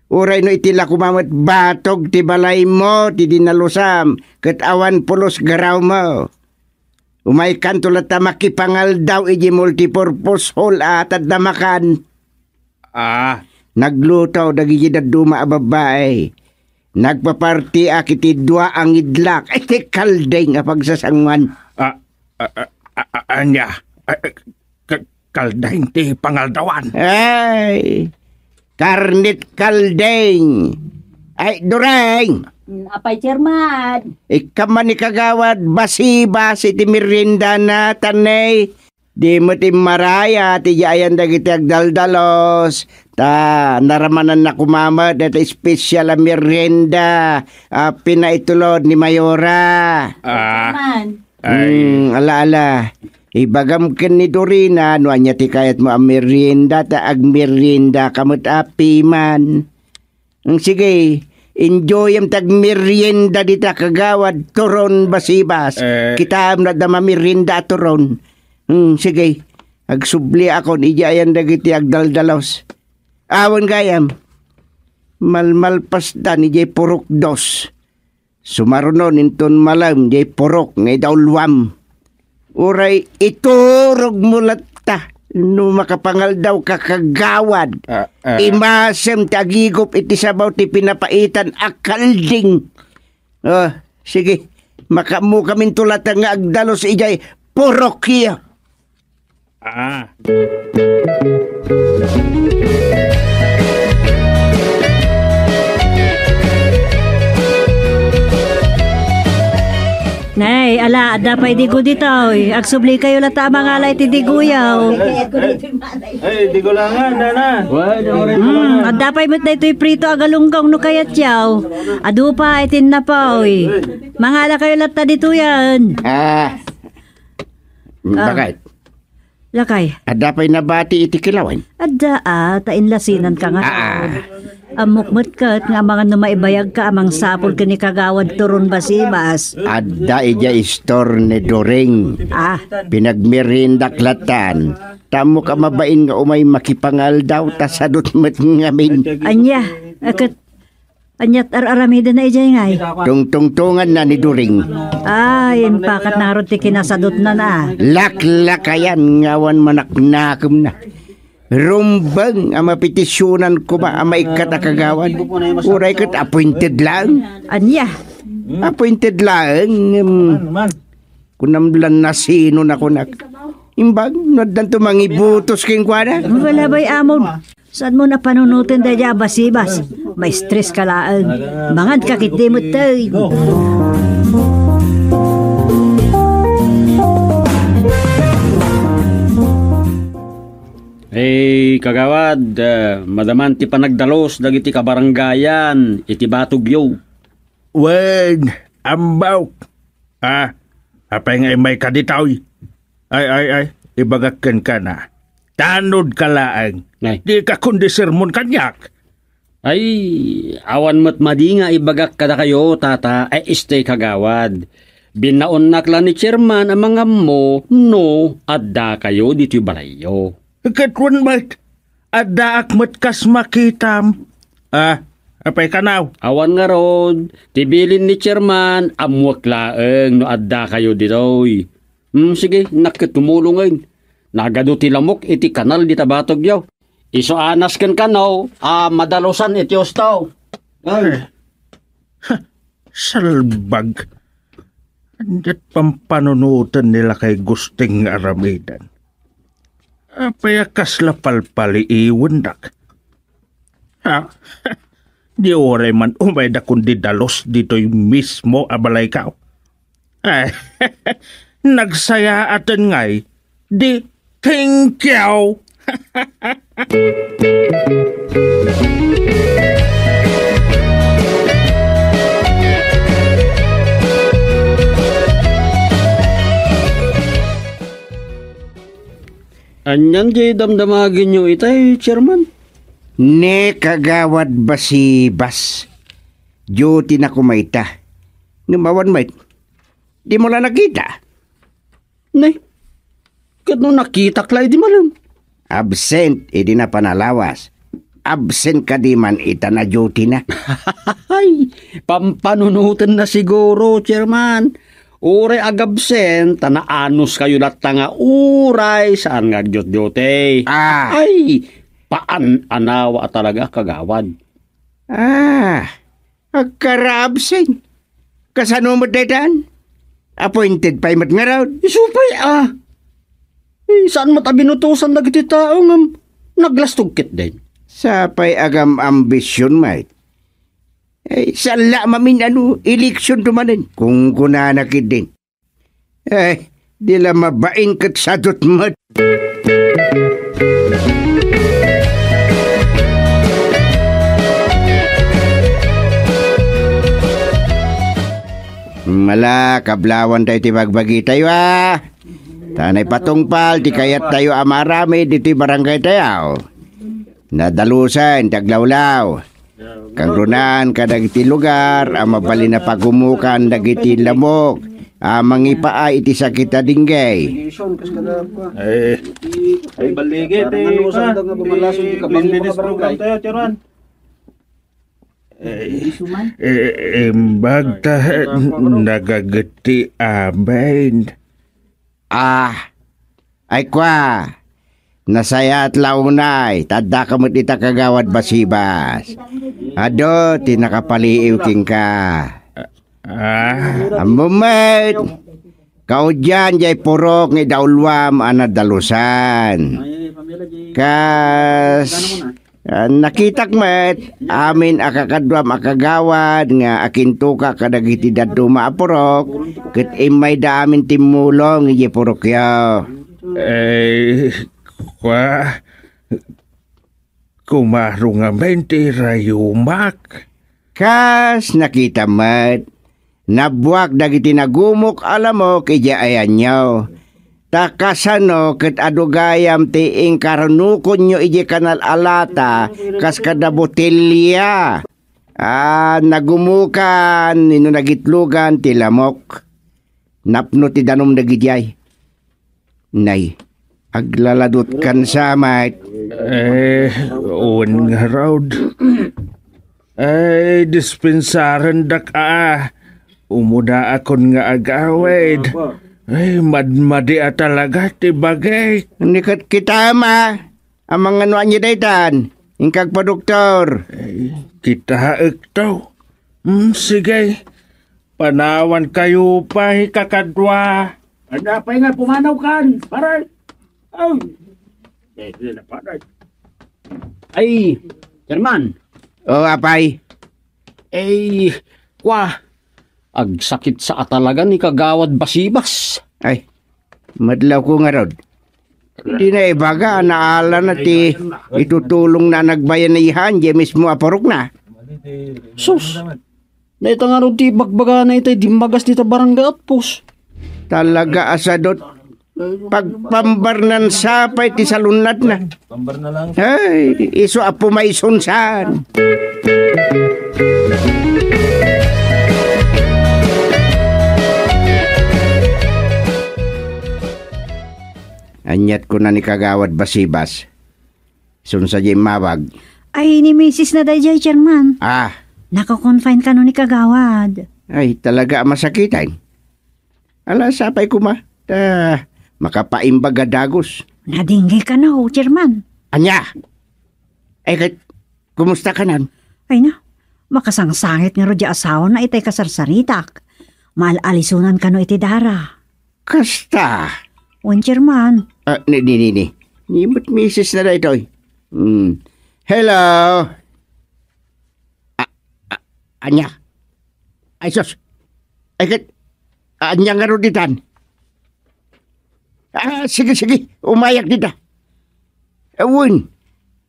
uray no iti la koma met batog ti balaymo ti dinalosam ket awan pulos garawmo. Umaykanto latta makipangaldaw iti multipurpose hall a tadda makan. Ah. Nagluto dagiti dadduma a babbai. Nagpapartiak iti dua a ngidlak. Ay, ti kaldeng a pagsasanguan. Ah, ah, ah, ah, ah, ania? Ah, ah, ka-, kaldeng ti pangaldawan. Ay, karnit kaldeng. Ay, Dureng! Mm, apay, Chairman? Ikam man ni Kagawad Basibas iti meriendana, tanay. Di met immaraya ti ayan dagiti agdaldalos, ta naramananna koma met dayta espesyal a merienda a pinaitulod ni Mayora. Ah. Chairman. Ay. Hmm, ala, ala. Ibagam ken ni Dorina no ania ti kayatmo a merienda, ta agmeriendaka met a piman. Hmm, sige, enjoyem ti agmerienda dita, Kagawad Turon Basibas. Eh. Kitaem no adda mamerienda a turon. Hmm, sige, agsubliakon idiay ayan dagiti agdaldalos. Awan gayam. Malmalpasdan idiay purok dos. Sumarunon inton malem diay purok nga idauluam. Uray iturogmo latta no makapangaldawka, Kagawad. Ah, ah. Imasem ti agigup iti sabaw ti pinapaitan a kalding. Ah, sige, makaammokaminto latta nga agdalus idiay purokyo. Ah. Nay, ala, adda pay digo ditoy. Agsubli kayo latta a mangala iti digoyo. Ay, digo langan, nana. Hmm, adda pay met daytoy prito a galunggong no kayatyo. Adu pay ti napoy. Mangala kayo latta ditoyen. Ah. Ah. Bakit? Lakay. Adda pay nabati iti kilawen? Adda, a, ta inlasinanka nga. Ah. Ammok met ket nga amangan no maibayagka a mangsapul ken ni Kagawad Turon Basibas. Adda idiay istor ni Doring. Ah. Pinagmeriendak latan. Ta ammok a mabain nga umay makipangaldaw ta sadut met ngamin. Ania, a, ket Aniat ar-aramidna idiay ngay? Tungtungtunganna ni Doring. Ay, impakatna ngarud ti kinasadutna na. Laklakayan nga awan manaknakemna. Rumbeng a mapetisionan koma a maikkat a kagawad. Uray ket appointed laeng. Ania? Appointed laeng, em, Kunam la no sino na kunak. Imbag, no addanto mangibutos kenkuana. Wala bay amon. Saan mo napanunoten daydiay a basibas? Maistres ka laeng. Mangan ka ket di met tay. Eh, kagawad, ah, madaman ti panagdalus dagiti kabarangayan iti batogyo. Wen, ambawk. Ah, apay nga immayka ditoy? Ay, ay, ay, ibagak kenka na. Tanodka laeng. Ay. Dika kundi sermon kaniak. Ay, awan met madi nga ibagak kadakayo, tata, ay, este kagawad. Binnaonnak la ni Chairman a mangammo no adda kayo ditoy balayyo. Ket wen met, addaak met kas makitam. Ah, apay kanaw? Awan ngarud, ti bilin ni Chairman, ammuek laeng no adda kayo ditoy. Hmm, sige, innak ket tumulongen. Nagadu ti lamok iti kanal dita batogyo. Isu a nasken kano a madalusan iti husto. Ay. Salbag. Diat pampanunoten ni lakay Gusting nga aramiden. Apay a kasla palpaliiwendak? Ha? Di uray man umayda kundi dalus ditoy mismo a balaykaw. Eh, nagsayaaten ngay, di thank you. Anian diay damdamagenyo itay, Chairman? Ne, Kagawad Basibas. Duty na koma ita. Ngem awan met. Dimo la nakita? Ne, ket no nakitak la idi malem. Absent idi napan a lawas. Absent kadi man ita na duty na. Ay, pampanunoten na siguro, Chairman. Uray agabsent, ta naanus kayo latta nga uray saan nga agdiutdiute. Ah. Ay, paan-anawa talaga, Kagawad. Ah, agkaraabsent. Kasano met daytan? Appointed pay met ngarud? Isu pay, ah. Eh, saan met a binutosan dagiti tao ngem naglastog ketdin. Sapay agam-ambision met. Eh, saan la mamin-ano, eleksionto manen. Kunkunana ketdin. Eh, di la mabain ket sadot met. Mala, kablawan tayo ti bagbagi tayo, ah. Ta naipatungpal ti kayat tayo a maaramid iti barangay tayo. Nadalusan ti aglawlaw. Kangrunan kadagiti lugar a mabalin a pagumukan dagiti lamok a mangipaay iti sakit a dengue. Eh, ay, baligi ti, Parang ano, saan ka nga bumalaso, di ka bangko ka barangay. Cleanliness program tayo, Chairman. Eh, eh, imbag ta nagaget ti amin. Ah, ay kwa, nasayaat la unay, ta addaka met ita, Kagawad Basibas. Adu ti nakapaliiw kenka. Ah. Ammom met, kaudian jay purok nga idauluam a nadalusan. Kas Ah, nakitak met amin a kakaduam a kagawad nga akintuka kadagiti dadduma a purok, ket immayda amin timmulong idiay purokyo. Eh, kwa, kumaro ngamin ti rayumak. Kas nakitam met, nabbuak dagiti nagumok a lamok idiay ayanyo. Ta kasano ket adu gayam ti inkarnukonyo idiay kanal a lata kas kada botelia a nagumukan wenno nagitlogan ti lamok? Napno ti danum dagidiay. Nay, aglaladutkan sa met. Eh, wen ngarud. Ay, dispensarendak a. Umudaakon nga agawid. Ay, madmadi a talaga ti bagik. Ni ket kitam a, amangan no ania daytan. Inkag pa doktor. Ay, kitaek to. Hmm, sige. Panawan kayo pay, kakadua. Ania pay nga pumanaw kan, pare? Ay, eh, di na, pare. Ay, Chairman. O, apay. Ay, kwa, agsakit sa talaga ni Kagawad Basibas. Ay, madlaw ko ngarud. Di na ibaga, naala na ti itutulong na nagbayanihan, di mismo a purok na. Sus, naita ngarud ti ibagbagana itay dimmagas dita barangay Atpos. Talaga a sadot. Pagpambarnan sapay ti salunatna. Pambarna lang. Ay, isu a pumayson saan. Aniat kuna ni Kagawad Basibas. Sunsa di mawag. Ay, ni misis na dayjay, Chairman. Ah. Nako-confine kano ni Kagawad. Ay, talaga a masakitan. Ala, sapay koma, ta makapaimbag a dagus. Nadinggay kano, Chairman. Ania? Ay, ket, kumusta kanan? Ay na, makasangsangit ngarud di asawana itay kasarsaritak. Maal-alisunan kano iti dara. Kasta? Wen, Chairman. Ah, ni, ni, ni, ni. Ni met misis na daytoy. Hmm. Hello? Ah, Ania? Ay, sus. Ay, ket, ania ngarud ditan? Ah, sige, sige. Umayak dita. Awan.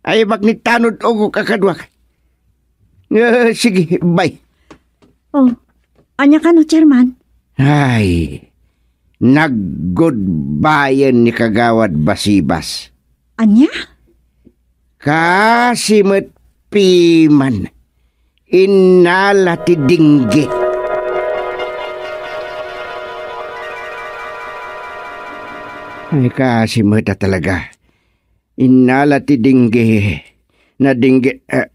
Ay, bak ni tanod ugok a kaduak. Ah, sige, bye. Oh, ania kano, Chairman? Ay, nag-goodbye-en ni Kagawad Basibas. Ania? Kasi met piman, innala ti dinggi. Ay, kasi met a talaga. Innala ti dinggi. Nadinggi, ah,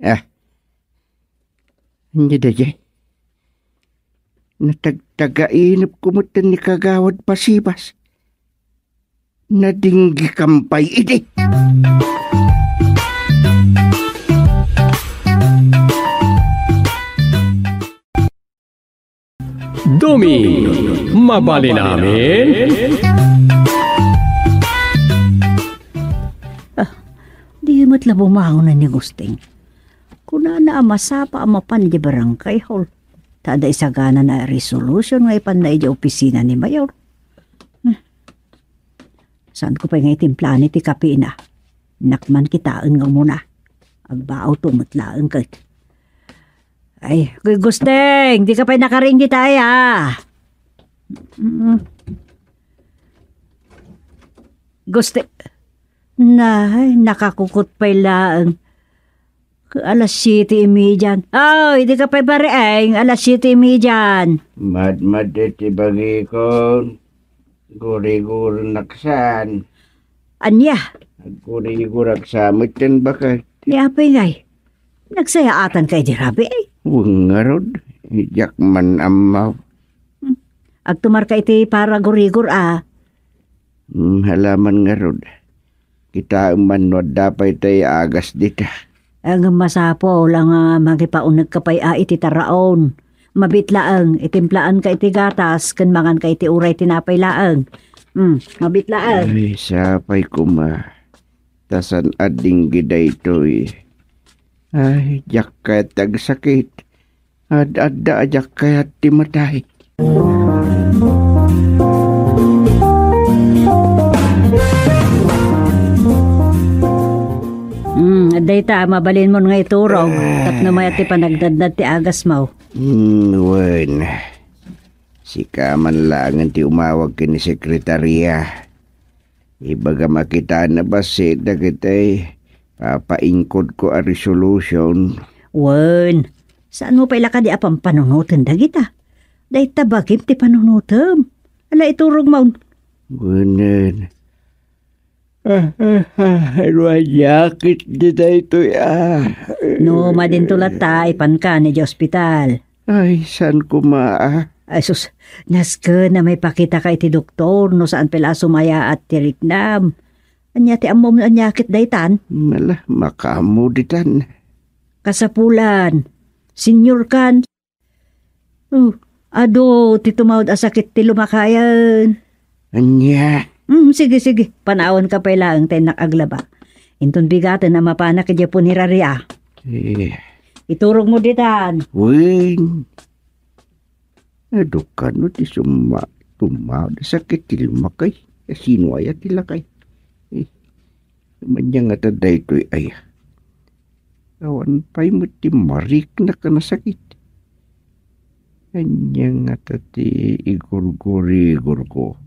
ah. Ania daydiay? Natagtagainepko met ni Kagawad Basibas. Nadinggikam pay idi. Dumi, mabalin amin? Ah, di met la bumangon ni Gusting. Kunana a masapa a mapan idiay barangay hall. Ta adda isagana a resolution nga ipanna idiay opisina ni Mayor. Hmm. Saanko pay nga itimplaanna ti kapina. Innak man kitaen nga umuna. Agbao to met laeng ket. Ay, Gu-, Gusteng, dika pay nakaring dita, ay, ah. Mm. Guste-, nay, nakakukot pay laeng. Alas siete y media. Ay, dika pay barieng, alas siete y media. Madmad ti bagikon. Gurigurak saan. Ania? Gurigurak sa met ten baket. Ni apay ngay. Nagsayaatan ka idi rabii, ay? Wen ngarud, diak man ammo. Hmm. Agtumarka iti para gurigor, a. Hmm, hala man ngarud. Kitaem man no adda pay tay agas dita. Ngem masapul a nga mangipaunegka pay a iti taraon. Mabiit laeng, itimplaanka iti gatas, ken manganka iti uray tinapay laeng. Hmm, mabiit laeng. Ay, sapay koma. Ta saan a dinggi daytoy. Ay, diak kayat ti agsakit. Ad-adda a diak kayat ti matay. Hmm, dayta, mabalinmon nga iturog. Ah. Tapno mayat ti panagdadnad ti agasmo. Hmm, wen. Sika man laengen ti umawag ken ni sekretaria. Ibagam a kitana bassit dagiti papaingkodko a resolution. Wen, saanmo pay la kadi a pampanunoten dagita? Dayta bagim ti panunotem. Ala, iturogmon. Wenen. Ah, ah, ah, ruanyakit di daytoy, ah. No, madinto latta, ipanka idiay ospital. Ay, saan koma, ah? Ay, sus, nasken a maipakitaka iti doktor no saan pay la a sumayaat ti riknam. Ania ti ammom no aniakit daytan? Mala, makaammo ditan. Kasapulan, senior kan. Oh, adu ti tumawd a sakit ti lumakayen. Ania? Hmm, sige, sige. Panawanka pay laeng ta innak aglaba. Inton bigaten a mapanak idiay punerarya. Eh. Iturogmo ditan. Wen. Adu kano ti summa-, tumawd a sakit ti lumakay. Sino aya ti lakay? Eh, ania ngata daytoy aya? Awan pay met ti mariknak a nasakit. Ania ngata ti igurgurigurko?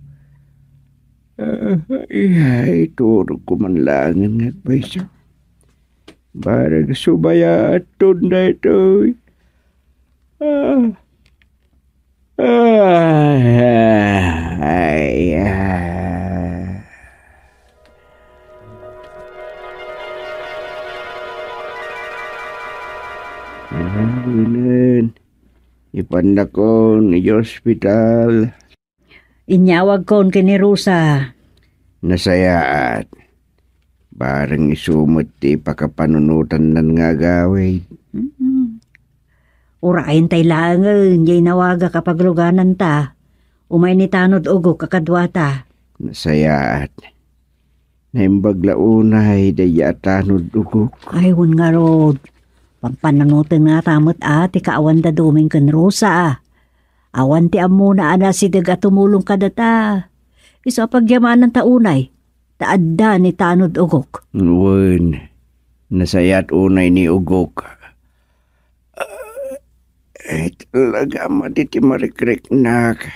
Ah, iya, iturogko man laengen nga agpayso. Bareng sumayaat ton daytoy. Ah. Ah, ay, ah. Ah, wen, ipannakon idiay ospital. Inyawagkon ken ni Rosa. Nasayaat. Bareng isu met ti pakapanunotannan nga agawid. Mm. Urayen tay laengen, diay nawagak a paglugananta. Umay ni tanod ugok a kaduata. Nasayaat. Naimbag la unay daydiay a tanod ugok. Ay, wen ngarud. Pampanunoten ngata met a ti kaawan da Doming ken Rosa. Awan ti ammona a nasideg a tumulong kadata. Isu a pagyamananta unay, ta adda ni tanod Ugok. Wen, nasayaat unay ni Ugok. Ay, talaga, madi ti marikriknak.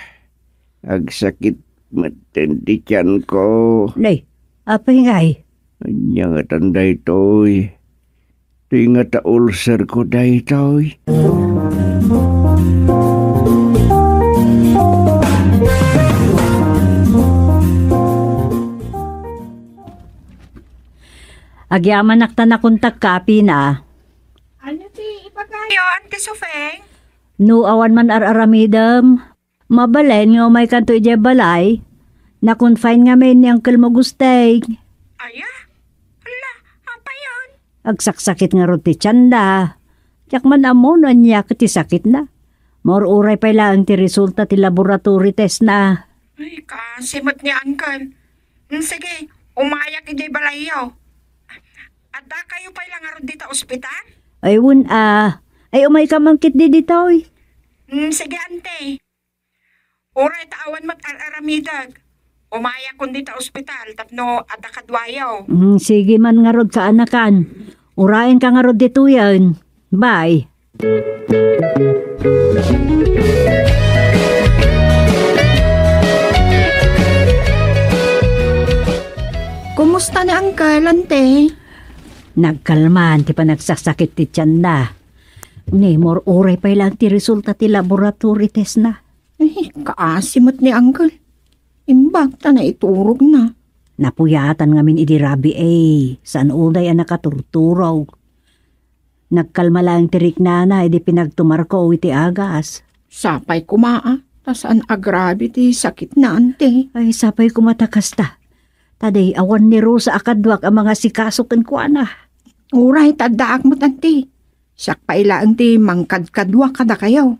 Agsakit metten ti tianko. Nay, apay ngay? Ania ngatan daytoy? Ti ngata ulcer ko daytoy. Agyamanak ta nakontakka, Pina. Ania ti ibagayo, Auntie Sofeng? No awan man ar-aramidem, mabalin nga umaykanto idiay balay. Na-confine ngamin ni Uncle Magusteng. Aya? Hala, apayon? Agsaksakit ngarud ti tianda. Diak man ammo no ania ket ti sakitna. Maur-uray pay laeng ti resulta ti laboratory testna. Ay, kaasi met ni Uncle. Mm, sige, umayak idiay balayyo. Addakayo pay la ngarud dita ospital? Ay, wen a. Ay, umayka man ketdi ditoy. Mm, sige, Auntie. Uray ta awan met ar-aramidek, umayakon dita ospital tapno adda kaduayo. Mm, sige man ngarud, kaanakan. Urayenka ngarud ditoyen. Bye. Kumusta ni Uncle, Auntie? Nagkalman ti panagsaksakit ti tianna. Ni, maur-uray pay laeng ti resulta ti laboratory testna. Ay, kaasi met ni Uncle. Imbag ta naiturogna. Napuyatan ngamin idi rabii, saan unay a nakaturturog. Nagkalma laeng ti riknana idi pinagtumarko iti agas. Sapay koma a, ta saan agrabe ti sakitna, Auntie. Ay, sapay koma ta kasta. Ta di awan ni Rosa a kaduak a mangasikaso kenkuana. Uray ta addaak met, Auntie. Siak pay laeng ti mangkadkadua kadakayo.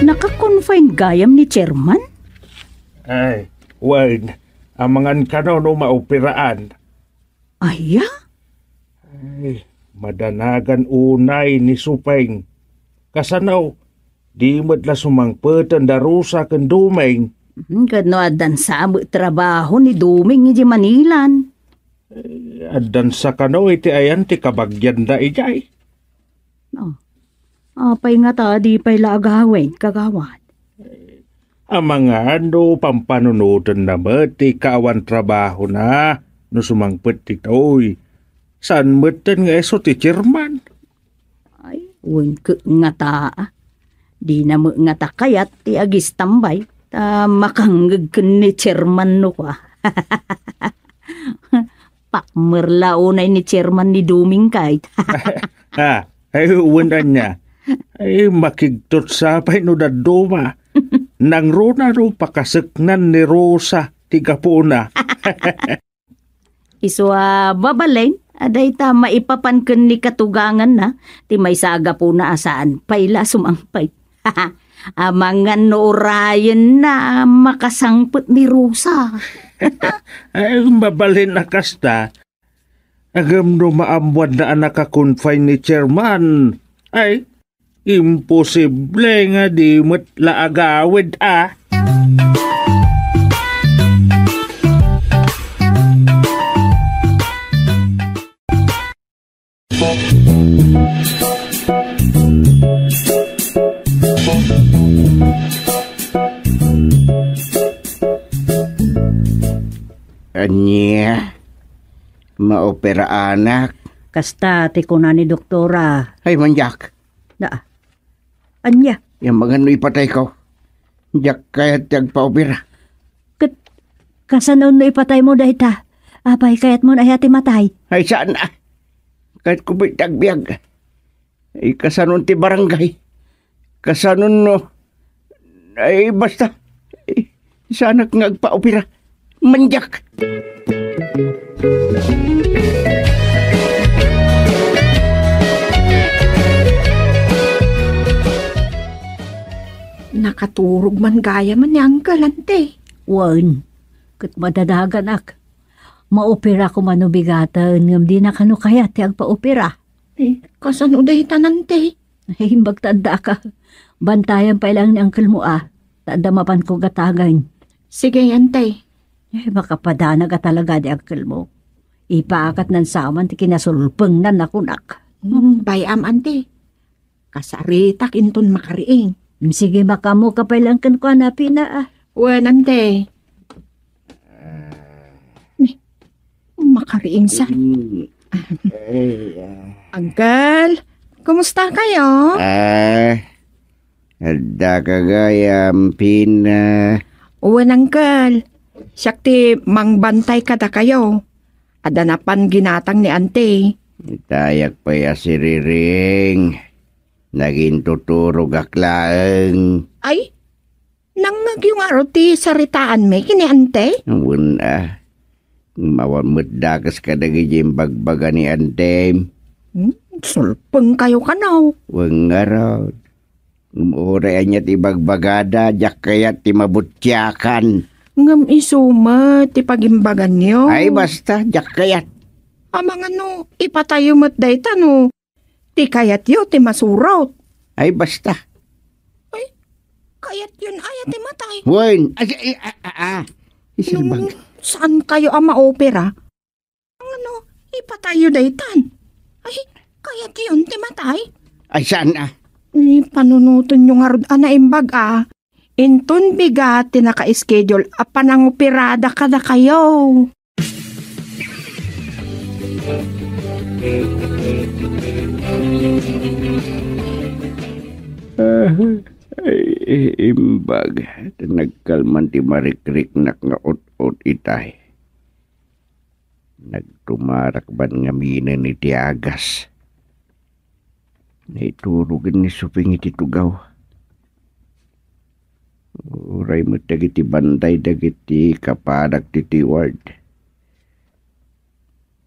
Naka-confine gayam ni Chairman? Ay, wen, amangan kano no maoperaan. Aya? Ay, madanagan unay ni Supeng. Kasano, di met la sumangpeten da Rosa ken Doming. Hmm, ket no addan sa met trabaho ni Doming idiay Manilan? Eh, addan sa kano iti ayan ti kabagianda idiay? No. Apay ngata di pay la agawid, kagawad? Amangan no pampanunotenna met ti kaawan trabahona no sumangpet ditoy. Saan metten nga isu ti chairman? Ay, wen ket ngata, a. Dina met ngata kayat ti agistambay, ta makangngeg ken ni chairman no kua. Pakmer la unay ni chairman ni Doming kayt. Ah, ay, wen ania. Ay, makigtot sa pay no dadduma. Nangruna no pakaseknan ni Rosa ti gapuna. Isu a mabalin a dayta maipapan ken ni katuganganna ti maysa a gapuna a saan pay la sumangpet. Amangan no urayenna a makasangpet ni Rosa. Ay, mabalin a kasta. Ngem no maammoanna a naka-confine ni chairman, ay, imposible nga di met la agawid, a. Ania? Maoperaanak? Kasta ti kuna ni doktora. Ay, manyak. Na, ania? Yan, amangan no ipatayko. Diak kayat ti agpaopera. Ket, kasano no ipataymo dayta? Apay, kayatmo aya ti matay? Ay, saan a. Kayatko met ti agbiag. Ay, kasano ti barangay? Kasano no? Ay, basta. Ay, saanak nga agpaopera. Manyak! Nakaturog man gayam ni Uncle, Auntie. Wen, ket madanagan, a. Maopera koma no bigaten, ngem dina kano kayat ti agpaopera. Eh, kasano daytan, Ante? Eh, imbag ta addaka. Bantayan pay laeng ni uncle mo, a. Ta adda mapanko gatagen. Sige, Ante. Eh, makapadanag a talaga ni uncle mo. Ipaakatnan saman ti kinasulpengnan a kunak. Hmm, bay-am, Ante. Kasaritak inton makariing. Sige, makaammoka pay laeng kenkuana, Pina, a. Wen, Ante. Ni, makariing sa. Mm. Ay, ah. Uncle, kumusta kayo? Ah, adda ka gayam, Pina. Wen, Uncle. Siak ti mangbantay kadakayo. Adda napan ginatang ni Ante. Itayak pay a siriring. Nagintuturogak laeng. Ay, nangngegyo ngarud ti saritaanmi ken ni Ante? Wen, a. Awan met dakes kadagiti imbagbaga ni Ante. Hmm, sulpeng kayo kano. Wen ngarud. Uray ania ti ibagbagada, diak kayat ti mabutiakan. Ngem isu met ti pagimbaganyo. Ay, basta, diak kayat. Amangan no, ipatayyo met dayta no ti kayatyo ti masurot. Ay, basta. Ay, kayatyon aya ti matay? Wen, ay, ay, a, a, a. Isimbag. Nung saan kayo a maopera? Ano, ipatayyo daytan? Ay, kayatyon ti matay? Ay, saan a? Ipanunotenyo ngarud a naimbag a. Inton bigat ti naka-schedule a panangoperada kadakayo. Ah, ay, imbag. Nagkalman ti marikriknak nga ut-ut itay. Nagtumarak ban ngaminen iti agas. Naiturogen ni Suping iti tugaw. Uray met dagiti bantay dagiti kapadak ti Steward.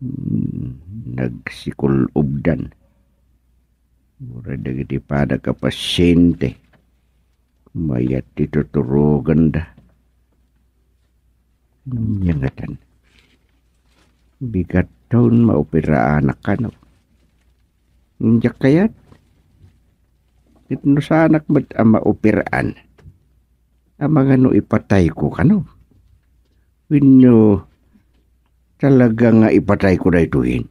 Hmm, nagsikul-obdan. Uray dagiti padak a pasiente. Mayat ti tuturogenda. Ania ngatan? Bigat ton maoperaanak kano. Diak kayat. Ket no saanak met a maoperaan, amangan no ipatayko kano. Wenno, talaga nga ipatayko daytoyen?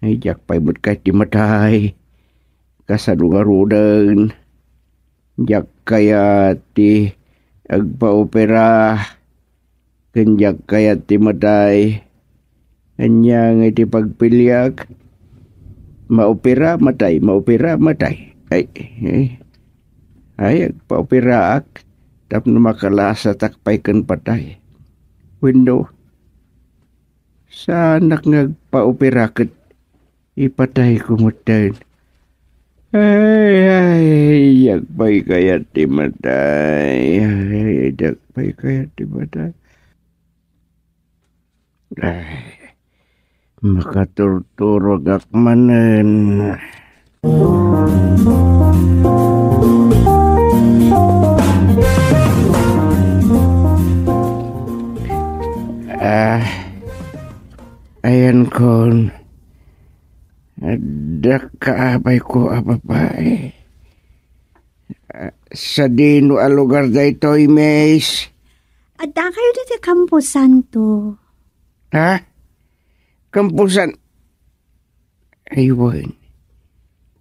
Ay, diak pay met kayat ti matay. Kasano ngaruden? Diak kayat ti agpaopera. Ken diak kayat ti matay. Ania nga iti pagpiliak? Maopera, matay. Maopera, matay. Ay, ay. Ay, agpaoperaak tapno makalasatak pay ken patay. Wenno, saanak nga agpaopera ket ipatayko metten. Ay, ay, diak pay kayat ti matay. Ay, diak pay kayat ti matay. Ay, makaturturogak manen. Ah, ayan kon. Adda kaapayko a babae. Ah, sadino a lugar daytoy, miss? Adda kayo ditoy Camposanto. Ha? Camposan-, ay, wen.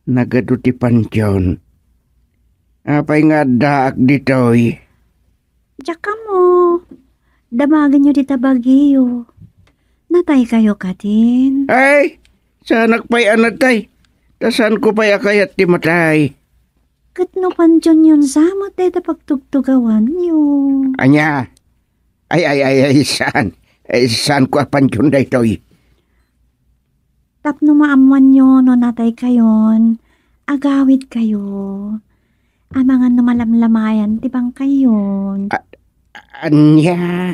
Nagadu ti pantion. Apay nga addaak ditoy? Diak ammo. Damagenyo dita bagiyo. Natay kayo katin? Ay, saanak pay a natay. Ta saanko pay a kayat ti matay. Ket no pantionyon sa met dayta pagtugtugawanyo. Ania? Ay, ay, ay, ay, saan? Ay, saanko a pantion daytoy? Tapno maammoanyo no natay kayon, agawid kayo. Amangan no malamlamayan ti bangkayyon. A-, ania?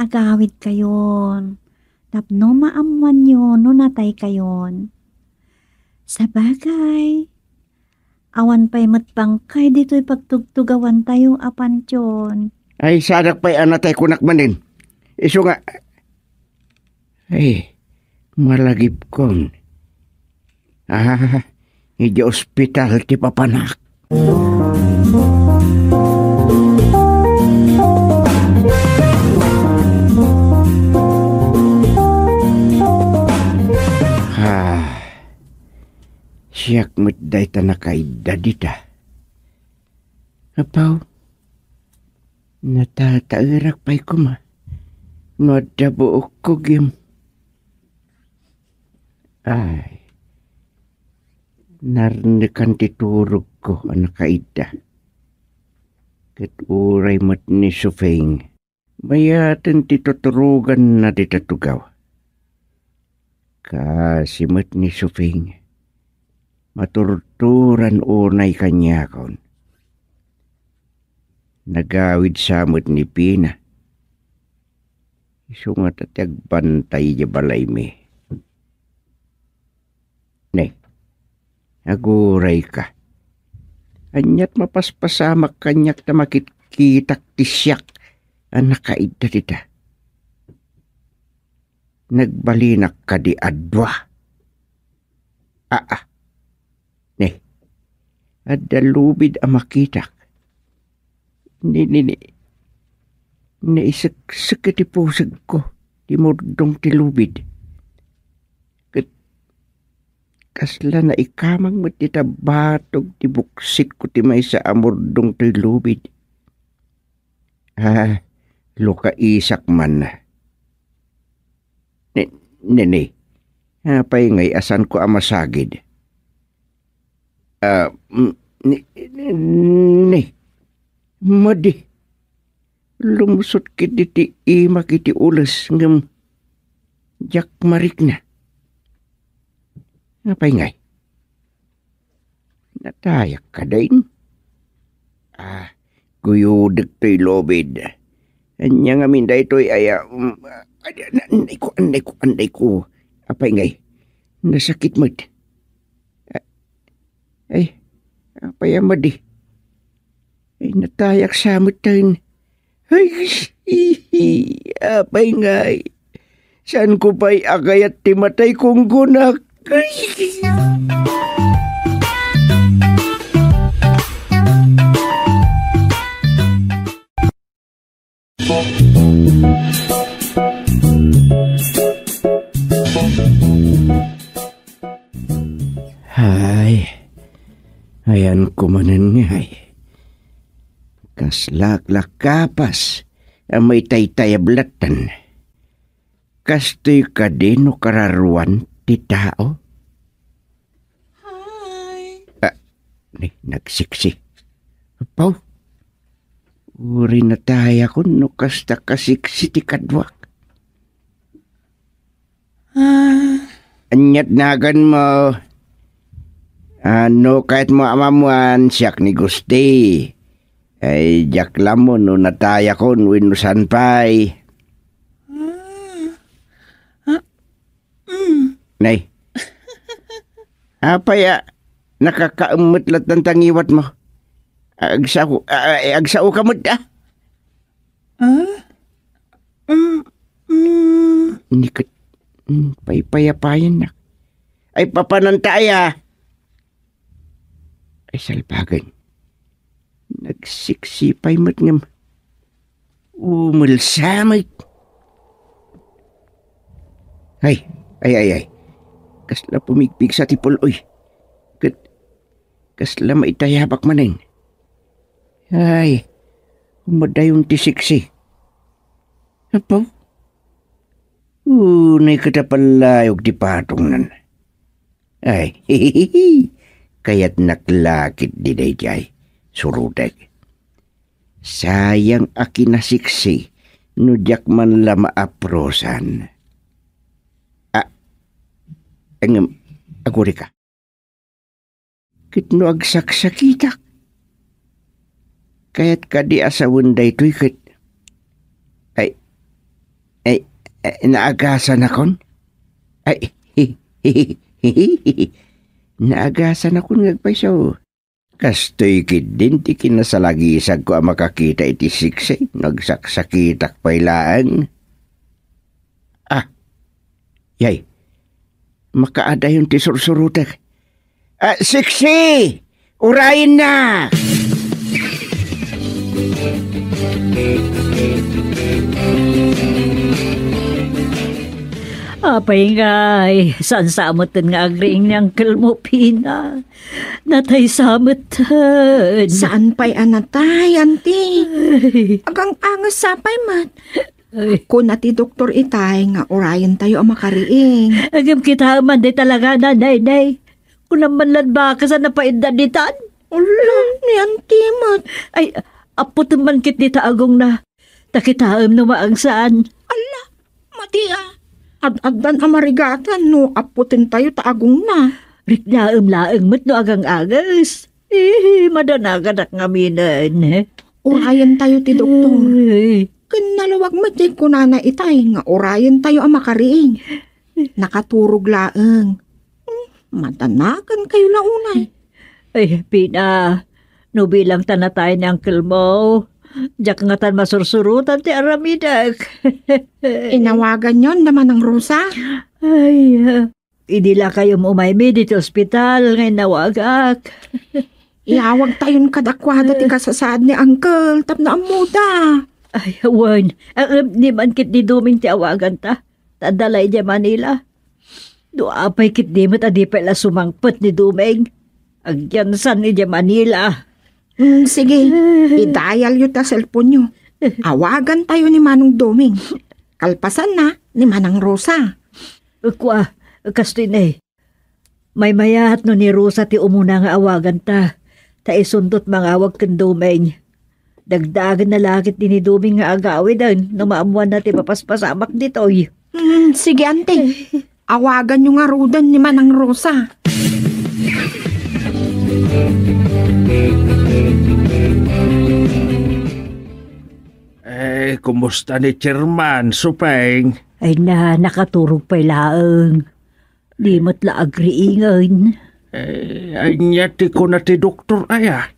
Agawid kayon. Tapno maammoanyo no natay kayon. Sabagay, awan pay met bangkay ditoy pagtugtugawantayo a pantion. Ay, saanak pay a natay kunak manen. Isu nga, Ay, malagipkon. Ah, idiay ospital ti papanak. Ah, siak met dayta nakaidda dita. Apaw, natataerak pay koma no adda buokko ngem. Ay, narnekan ti turogko a nakaidda. Ket uray met ni Sufing, mayaten ti tuturoganna dita tugaw. Kasi met ni Sufing, maturturan unay kaniakon. Nagawid sa met ni Pina. Isu ngata ti agbantay idiay balaymi. Ne, agurayka. Ania't mapaspasamak kaniak ta makitkitak ti siak a nakaidda dita? Nagbalinak kadi a dua? Aa. Ne, adda lubid a makitak. Ni, ni, ni, naiseksek iti pusegko ti murdong ti lubid. Ket kasla naikamang met dita batog ti buksikko ti maysa a murdong toy lubid. Ah, lukaisak man. Ne, ne, ne. Apay ngay a saanko a masagid? Ah, mm, ne, ne, ne. Madi. Lumsot ketdi ti imak iti ules ngem diak marikna. Apay ngay? Natayak kadin? Ah, guyudek toy lubid. Ania ngamin daytoy aya, mm, ah, anday ko, anday ko, anday ko. Apay ngay? Nasakit met. Ah, ay, apay a madi? Ay, natayak sa met tayo. Ay, apay ngay. Saanko pay a kayat ti matay kunggonak. Ay. Ay, ayanko manen ngay. Kaslak la kapas a maitaytayab latten. Kastoy kadi no kararuan ti tao? Hi. Ah, ni, nagsiksi. Apaw, uray natayakon no kasta kasiksi ti kaduak. Ah. Ania't naganmo? Ah, no kayatmo a maammuan, siak ni Gusti. Ay, diak la ammo no natayakon wenno saan pay. Ah. Ah. Mm. Nay. Apay a nakakaemmet latta ti ngiwatmo? Agsao, a-, a-, agsao ka met, ah? Ah? Mm, mm. Ni ket, mm, paypayapayannak. Ay, papananta aya? Ay, salbagen. Nagsiksi pay met ngem umelsa met. Ay, ay, ay, ay. Kasla pumigpigsa ti pul-oy. Ket kasla maitayabak manen. Ay, umadayon ti siksi. Apo? Unay ket a pallayog ti patongnan. Ay, kayatnak la ketdi daydiay, surotek. Sayang a kinasiksi no diak man la maaprosan. A, ngem, agurika. Ket no agsaksakitak, kayat kadi a sawen daytoy ket, ay, ay, ay, naagasanakon? Ay, naagasanakon nga agpayso. Kastoy ketdin ti kinasalagisagko a makakita iti siksi no agsaksakitak pay laeng. Ah, Yay, makaadayon ti sursurotek. Ah, Siksi! Urayennak! Apay ngay, saan sa amutin nga agriing ni Uncle mo, Pina? Natay sa amutin. Saan pay a natay, Auntie? Ay. Agang-angas sa pay met. Ay. Kuna ti doktor itay nga urayentayo a makariing. Agem kitaem man di talaga, Nanay, Nay. Kunam man lan baka sa napaidda ditan. Ala, ni Auntie met. Ay, aputem man ket dita agongna. Ta kitaem no maangsaan. Ala, madi a. Ad-addan a marigatan no aputentayo ta agongna. Riknaem laeng met no agang-angas. Eh, madanagadak ngaminen. Urayentayo ti doktor. Ay. Ken nalawag met ti kunana itay nga urayentayo a makariing. Nakaturog laeng. Hmm, madanagan kayo la unay. Ay, Pina, no bilang ta natay ni uncle mo, diak ngatan masursurotan ti aramidek. Inawagan yon da Manang Rosa? Ay, ah, idi la kayo umaymi ditoy ospital nga inawagak. Iawag tayon kadakuada ti kasasaad ni uncle tapno ammoda. Ay, wen, ah, di man ket ni Doming ti awagan ta. Ta adda la idiay Manila. No apay ket di met a di pay la sumangpet ni Doming. Agyansan idiay Manila. Mm, sige, idayalyo ta cellphone-yo. Awagan tayo ni Manong Doming. Kalpasanna, ni Manang Rosa. Kua, kastoy ne. Maymayat no ni Rosa ti umuna nga awagan ta. Ta isuntot mangawag ken Doming. Dagdagen na la ket ni Doming nga agawiden no maammuanna ti mapaspasamak ditoy. Hmm, sige, ante. Awagan nyo ngaruden ni Manang Rosa. Eh, kumusta ni Chairman, Supeng? Ay na, nakaturog pay laeng. Di met la agriingen. Eh, ania ti kuna ti doktor aya?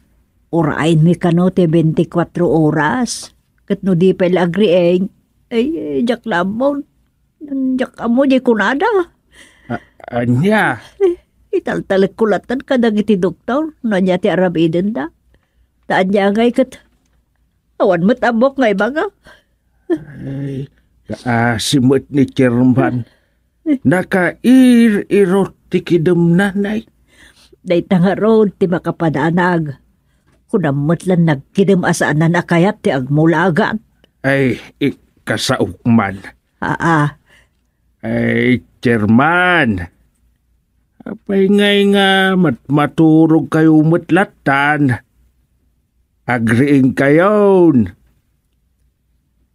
Urayenmi kano ti bentikuatro oras. Ket no di pay la agriing, ay, eh, diak la ammon. Diak ammo di kunada. A-, ania? Eh, italtalekko latta kadagiti doktor no ania ti aramidenda. Ta ania ngay ket awan met ammok nga ibaga. Ay, kaasi met ni Chairman. Nakair-irot ti kidemna, nay. Dayta ngarud ti makapadanag. Kunam met lan nagkidem a saanan a kayat ti agmulagat. Ay, ikasaok man. Aa. Ay, Chairman. Apay ngay nga mat-, maturog kayo met lattan? Agriing kayon.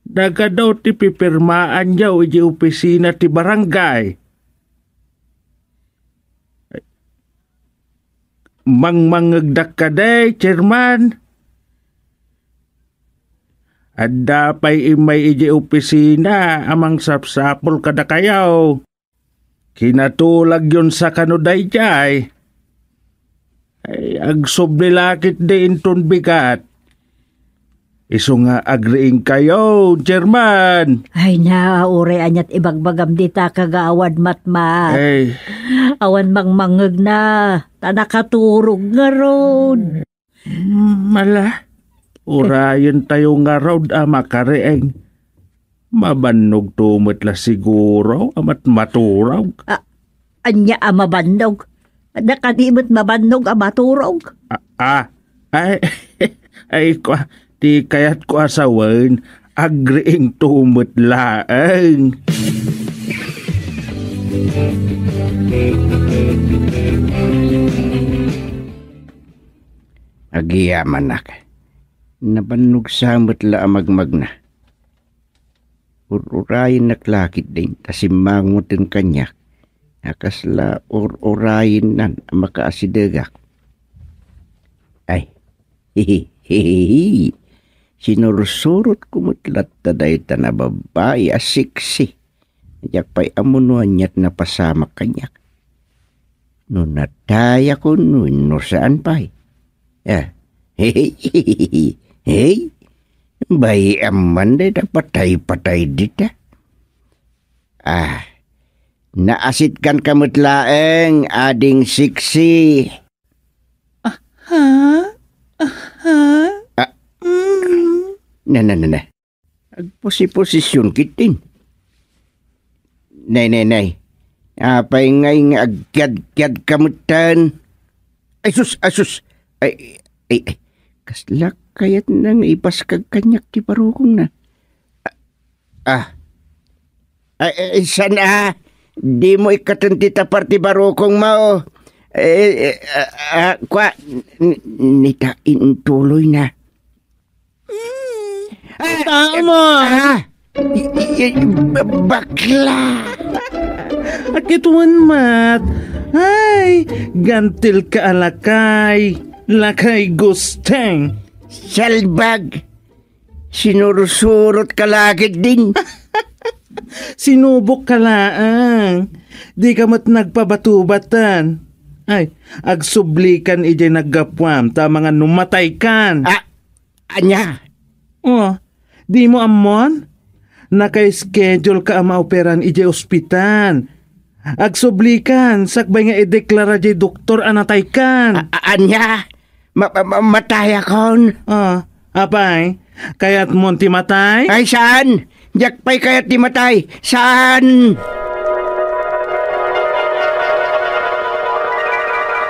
Nagadu ti pipirmaanyo iti opisina ti barangay. Mangmangngegdak kadi, Chairman? Adda pay immay iti opisina a mangsapsapul kadakayo. Kinatulagyon sa kano daydiay? Ay, agsubli la ketdi inton bigat. Isu nga agriing kayo, Chairman. Ay na, uray aniat ibagbagam dita, Kagawad Matmat. Ay. Awan mangmangngegna, ta nakaturog ngarud. Mm, ala, urayen tayo ngarud a makariing. Mabannogto met la siguro a mat-, maturog. Ah, ania a mabannog? Adda kadi met mabannog a maturog? Ah, ah, ay, ay, kua, ti kayatko a sawen, agriingto met laeng. Agyamanak. Nabannog sa met la a magmagna. Ur-urayennak la ketdin ta simmangoten kaniak a kasla ur-urayennan a makaasidegak. Ay, hihihihi. Sinursurotko met latta dayta a babai a sexy. Diak pay ammo no aniat napasamak kaniak. No natayakon wenno saan pay. Ah, hey, hey, bay-am man dayta patay-patay dita. Ah, Naasitkanka met laeng, ading sexy. Aha? Aha? Ah. Mm. Na, na, na, na. Agposiposisyon ketdin. Nay, nay, nay. Apay ngay nga agkiadkiadka metten? Ay sus, ay sus. Ay, ay, ay. Kasla kayatna nga ipaskag kaniak ti barukongna. Ah. Ay, ay, saan, ah? Dimo ikkaten ti tapar ti barukongmo. Eh, eh, ah, ah, kua, n-, n-, nita intuloy na. Ah, tama. Ah, i-, i-, i-, ba-, bakla. Akitwan met. Ay, gantil ka a lakay. Lakay gusteng. Salbag. Sinursurot ka la ketdin. Sinubok ka laeng. Di ka met nagpabatubatan. Ay, agsublikan idiay naggapuam, ta amangan no mataykan. Ah, ania? Oh, di mo ammon? Naka-schedule ka a maoperan idiay ospital. Agsublikan, sakbay nga ideklara diay doktor a nataykan. A-, a-, ania? Ma-, ma-, ma-, matayakon? Ah, apay, kayatmon ti matay? Ay, saan? Diak pay kayat ti matay. Saan?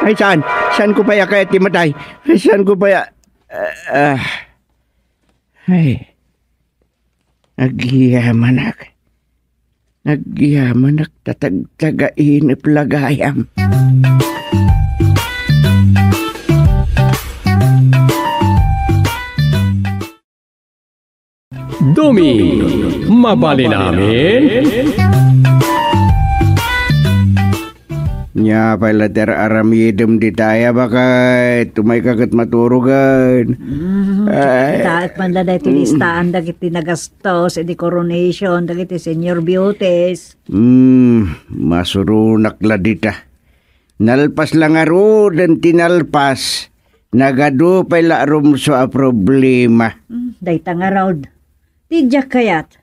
Ay, saan? Saanko pay a kayat ti matay? Ay, saanko pay a, ah, ah. Ay. Agyamanak. Agyamanak ta tagtagainep la gayam. Dumi, mabalin amin? Nia pay la ti ar-aramidem dita aya, baket umayka ket maturogen. Mm, ay. Taek man la daytoy listaan dagiti nagastos idi coronation dagiti senior beauties. Mm, masuronak la dita. Nalpas la ngaruden ti nalpas. Nagadu pay la rumsua a problema. Mm, dayta ngarud. Ti diak kayat.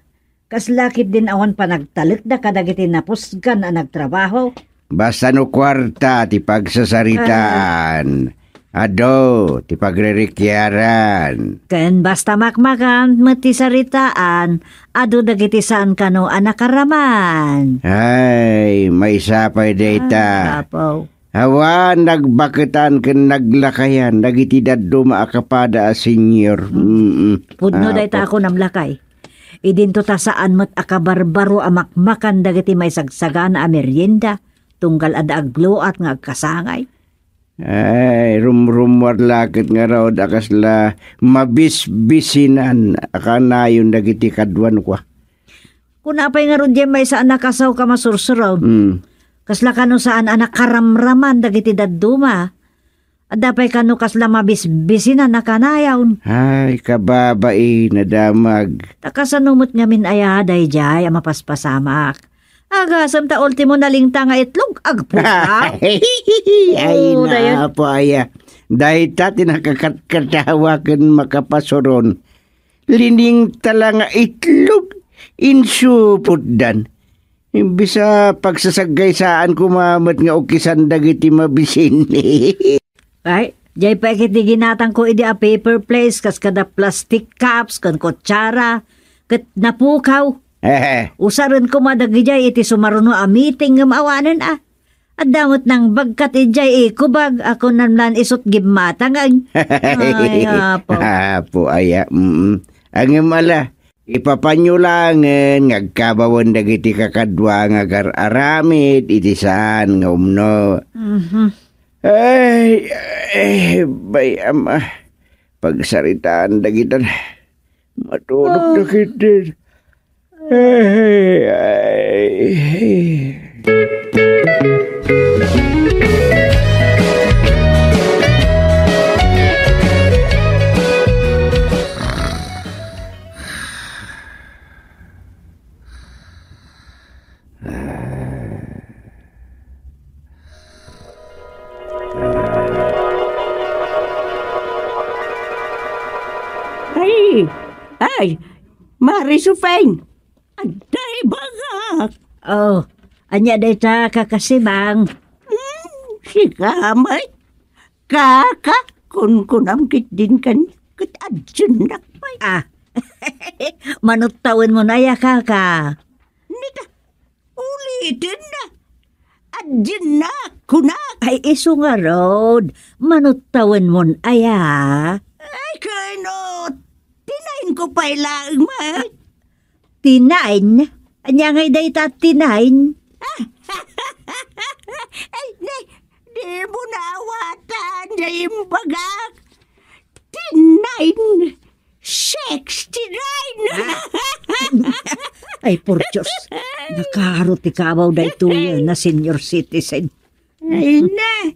Kasla ketdin awan panagtalekda kadagiti napusgan a nagtrabaho. Basta no kuarta ti pagsasaritaan, adu ti pagririkiaran. Ken basta makmakan met ti saritaan, adu dagiti saan kano a nakaraman. Ay, maysa pay dayta. Ah, apo. Awan nagbaketan ken naglakayan dagiti dadduma a kapada a senior. Mm. Mm-mm. Pudno dayta a kunam, lakay. Idinto ta saan met a kabarbaro a makmakan dagiti maisagsagana a merienda, tunggal adda agluat nga agkasangay. Ay, rumrummuar la ket ngarud a kasla mabisbisinan a kanayon dagiti kaduan, kua. Kuna pay ngarud diay maysa a nakasaok a masursurot. Mm. Kasla kano saan a nakaramraman dagiti dadduma. Adda pay kano kasla mabisbisinan a kanayon. Ay, kababain a damag. Ta kasano met ngamin aya daydiay a mapaspasamak? Agasem ta ultimo nalingta nga itlog, agpukaw. Ay, oo, dayon. Napo aya. Dayta ti nakakatkatawa ken makapasuron. Liningta la nga itlog, insupotdan. Imbes a pagsasaggaysaanko koma met nga ukisan dagiti mabisin. Ay, diay pay ket ti ginatangko idi a paper plates, kas kada plastic cups, ken kutsara, ket napukaw. Usarenko koma dagidiay iti sumaruno a meeting ngem awanen a. Adda met nangbagkat idiay ikubag a kunam lan isut' gimmatang. Ay, apo. Apo, aya, mm. Ngem ala, ipapanyo langen nga agkabawen dagiti kakadua nga agar-aramid iti saan nga umno. Mhm. Ay, ay, bay, ama. Pagsaritaan dagitan. Matulog na ketdin. Ay, ay, ay. Ay! Ay! Mari Supeng! Adda ibagak! Oh, Ania dayta, Kaka Simang? Hmm, sika met. Kaka, kunkunam ketdin kaniak, ket adiennak pay. Ah, manuttawenmon aya, Kaka? Nita, uliten na. Adiennak, kunak. Ay, isu ngarud, manuttawenmon aya? Ay, kano, tinaenko pay laeng met. Tinaen? Ania ngay dayta tinaen? Ay, di, di mo naawatan, di imbagak. Tinaen. Sixty-nine. Ah. Ay, por Dios. Nakaro ti kabaw daytoy na senior citizen. Ay, na.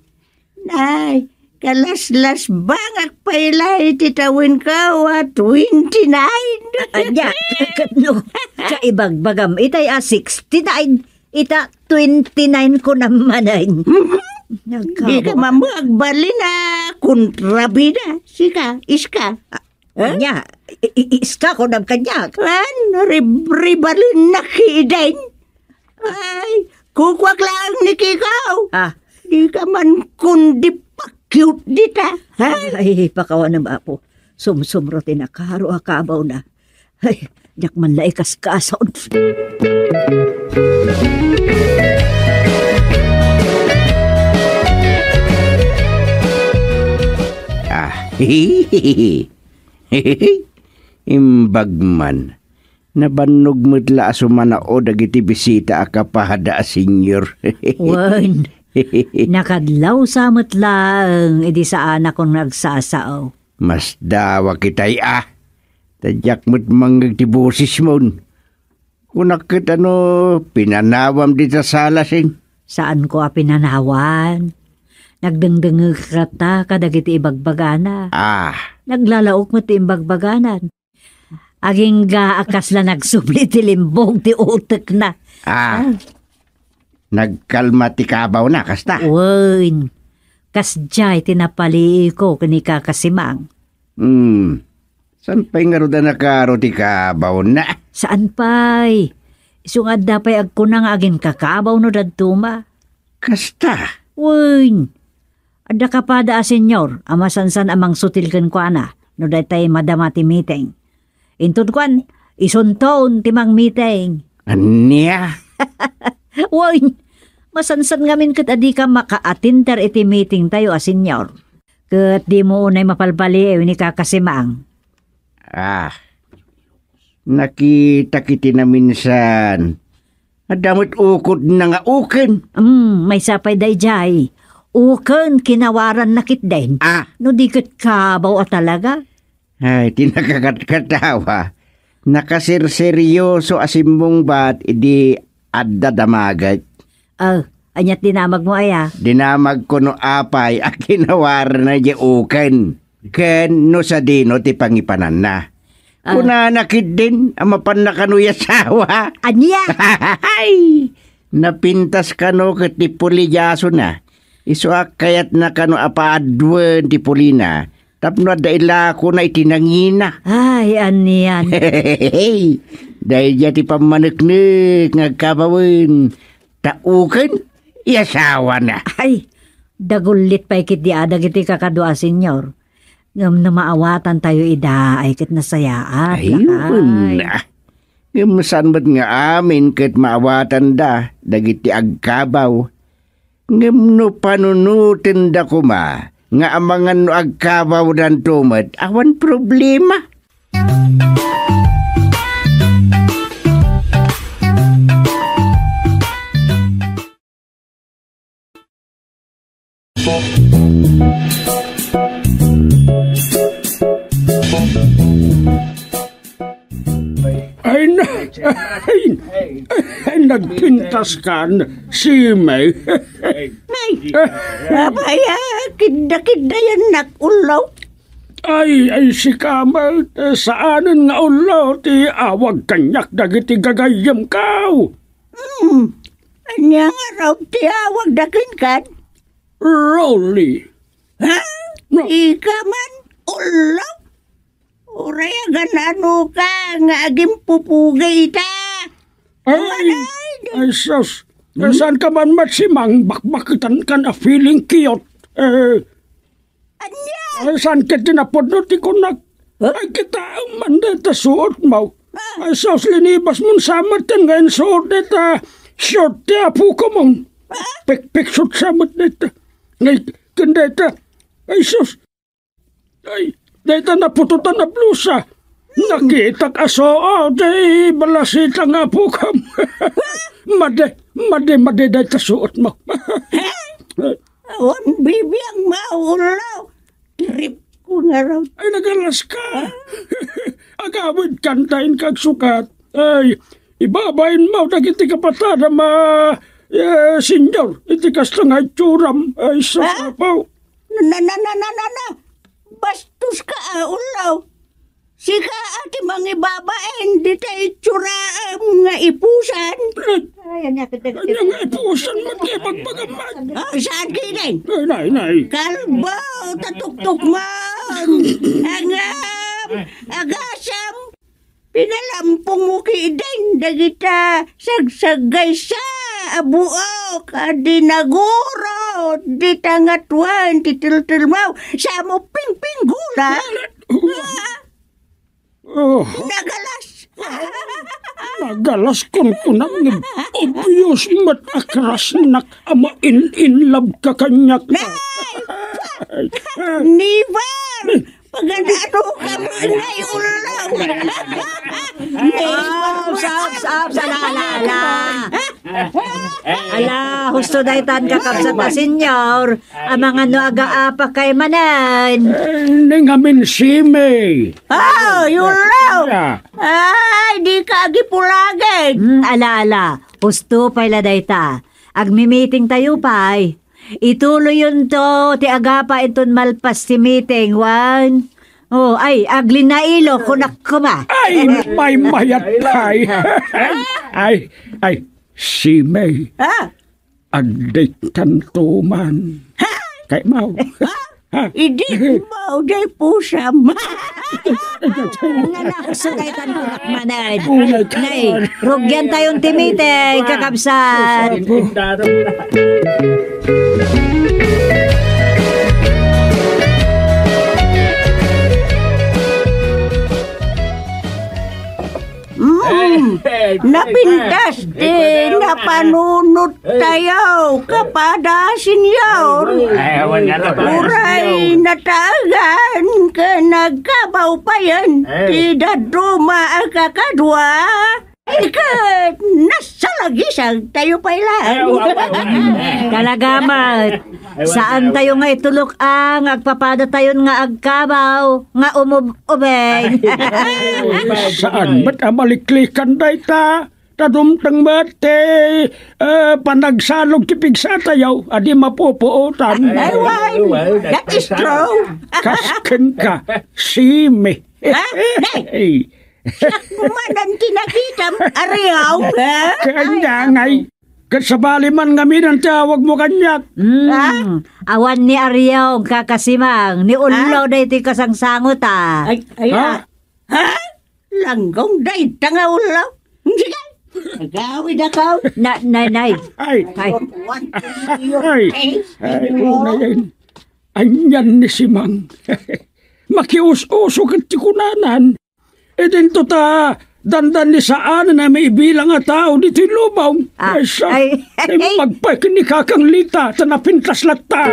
Nay, kalaslasbangak pay la iti tawenko a twenty-nine. Ania, ket no, kaibagbagam itay a sixty-nine, ita twenty-nine ko naman ay. Di ka mamu agbalin a kontrabida. Sika, iska. Eh? Ania, i-, i-, iska ko nagkaniak. Wen, rib-, ribalinnak iden. Ay, kukuak laeng ni Kikaw. Ah. Di ka man kundi pakiut dita, ha? Ay, pakawanam, Apo. Sumsumro ti nakaro a kabaw na. Ay, diak man la ikaskason. Ah, imbag man. Nabannog met la a sumanao dagiti bisita a kapada a senior. Wen, nakadlaw sa met laeng idi saanakon nga agsasao. Masdawak itay a. Ta diak met mangngeg ti bosesmon. Kunak ket ano, pinanawam dita sala, sing? Saanko a pinanawan. Nagdengdengngeg latta kadagiti ibagbagana. Ah. Naglalaok met ti imbagbaganan. Agingga a kasla nagsubli ti limbong ti utekna. Ah. Ah. Nagkalma ti kabawna, kasta? Wen. Kasdiay ti napaliiko ken ni Kaka Simang. Hmm. Saan pay ngarud a nakaro ti kabawna? Saan pay? Isu nga adda pay agkuna nga aginkakabaw no dadduma. Kasta? Wen. Adda kapada a senior a masansan a mangsutil kenkuana no daytay madama ti meeting. Inton kuan, isunton ti mangmeeting. Ania? Wen, masansan ngamin ket a dika maka-attender iti meeting tayo a senior. Ket dimo unay mapalpaliiw ni Kaka Simang. Ah, nakitak iti naminsan. Adda met ukodna nga uken. Mm, maysa pay daydiay. Uken kinawaranna ketdin. Ah. No di ket kabaw a talaga. Ay, ti nakakatkatawa. Nakaserseryoso a simmungbat idi adda damaget. Ah, ania ti dinamagmo aya? Dinamagko no apay a kinawaranna diay uken. Ken no sadino ti pangipananna. Ah. Kunana ketdin a mapanna kano ti asawa. Ania? Ay! Napintas kano ket ti puliasona. Isu a kayatna kano a paaduen ti pulina tapno adda ilakona iti nangina. Ay, anian. Daydiay ti pammaneknek nga agkabawen. Ta uken, ti asawana. Ay, dagullit pay ketdi a dagiti kakadua a senior. Ngem no maawatantayo ida, ay ket nasayaat, lakay. Ay, wen a. Ngem saan met nga amin ket maawatanda dagiti agkabaw. Ngem no panunotenda koma nga amangan no agkabawdanto met, awan problema. Ay, na-, ay, ay, nagpintas kan, Simay. Nay, apay a kidda-kiddayannak, ulo? Ay, ay, sika met, saanen nga ulo ti awag kaniak dagiti gagayyemko. Hmm, ania ngarud ti awagda kenka? Rolly. Ha? No. Ika man, ulo? Uray agan-anoka nga agimpupugi ita. Ay, awan, ay, ay, sus. Hmm? Saan ka man met, Simang, bakbaketan kan a feeling cute? Eh, ania? Ay, saan ket ti napudno ti kunak? Huh? Ay, kitaem man dayta suot mo. Ah. Ay, sus, linibas mon samet ken nga insuot dayta short ti apo ko mo. Ah? Pikpik short samet dayta. Ngay, ken dayta. Ay, sus. Ay, dayta naputotan a blusa. Nakitak a soo, di balasita nga apo ko. Madi, madi, madi dayta suot mo. Awan bibiag maulo. Trip ko nga raw. Ay, nagalas ka. Agawid kanta in kagsukat. Ay, ibabain mo dagiti kapatada ma, eh, senyor. Iti kasta nga itsuram. Ay, sus, apaw. Na, na, na, na, na, na. Bastos ka, a, ulo. Sika a ti mangibabain, dita itsuram nga ipusan. Ay, anya ka, anya nga ipusan, man kay pagpagamat. Oh, saan ka, Eden? Ay, nay, nay. Kalbo, tatuktok mo. Angam, agasam. Pinalampong mo kiden dagita sagsaggaysa a buok a dinaguro dita nga tuan ti tiltilmaw sa mo pingpinggula. Oh. Nagalas. Nagalas kun kunam nga obvious met a crush nak a ma-in-in love ka kaniak. Nay! Never! Pagan-ano ka man, ay, ulo! Ops, ops, ops, ala, ala, ala. Ala, husto daytan kakabsat a senyor. Amangan no agaapa kay manen. Eh, ni ngamin simi. Ay, ulo! Ay, di ka agipulagen. Hmm, ala, ala. Husto pay la dayta. Agmi-meeting tayo pay. Ituloyonto ti agapa inton malpas ti meeting, wen? Oh, ay, aglinailo, kunak koma. Ay, maymayat pay. Ay, ay, simi. Ha? Additanto man. Ha? Kay mao. Ha? Ha? Idi mo, day pusam. Nga na, so daytan ko nakmanan. Unay ka Nay, naman. Rugyan tayon ti meeting, kakabsat. Opo. Mm, napintas ti napanunot tayo, kapada, senyor. Ay, awan nga lang. Uray nataagan ken nagkabaw payen ti dadduma a kakadua. Iket, nasalagisag tayo pay lang. Talaga met. Saan tayo nga itulok-ang, agpapada tayon nga agkabaw, nga umub-ubing. Saan met a maliklikan dayta? Ta dumteng met ti, eh, panagsalog ti pigsa tayo, a di mapupuotan. Ay, well, that is true. Kasken ka, simi. Ha? Nay! Ay. Siak man ang kinakitam, ariaw, ha? Kanya ngay, ket sabali man ngamin ang tawag mo kaniak. Hmm. Ha? Awan ni Ariaw, kakasimang, ni Ullo, ha? Daytoy kasangsangot, ah. Ay, ay, ha? Ah. Ha? Langgong dayta nga ulo. Sige. Agawid ako. Na, nay, nay. Ay. Ay. Ay. Ay, una yan. Anian ni Simang. Makius-uso ket ti kunanan. Idinto ta dandan ni saan a maibilang a tao ditoy lubong. Ah, ay, sa-, ay, ay, ay, magpay ken ni Kakang Lita, ta napintas latta.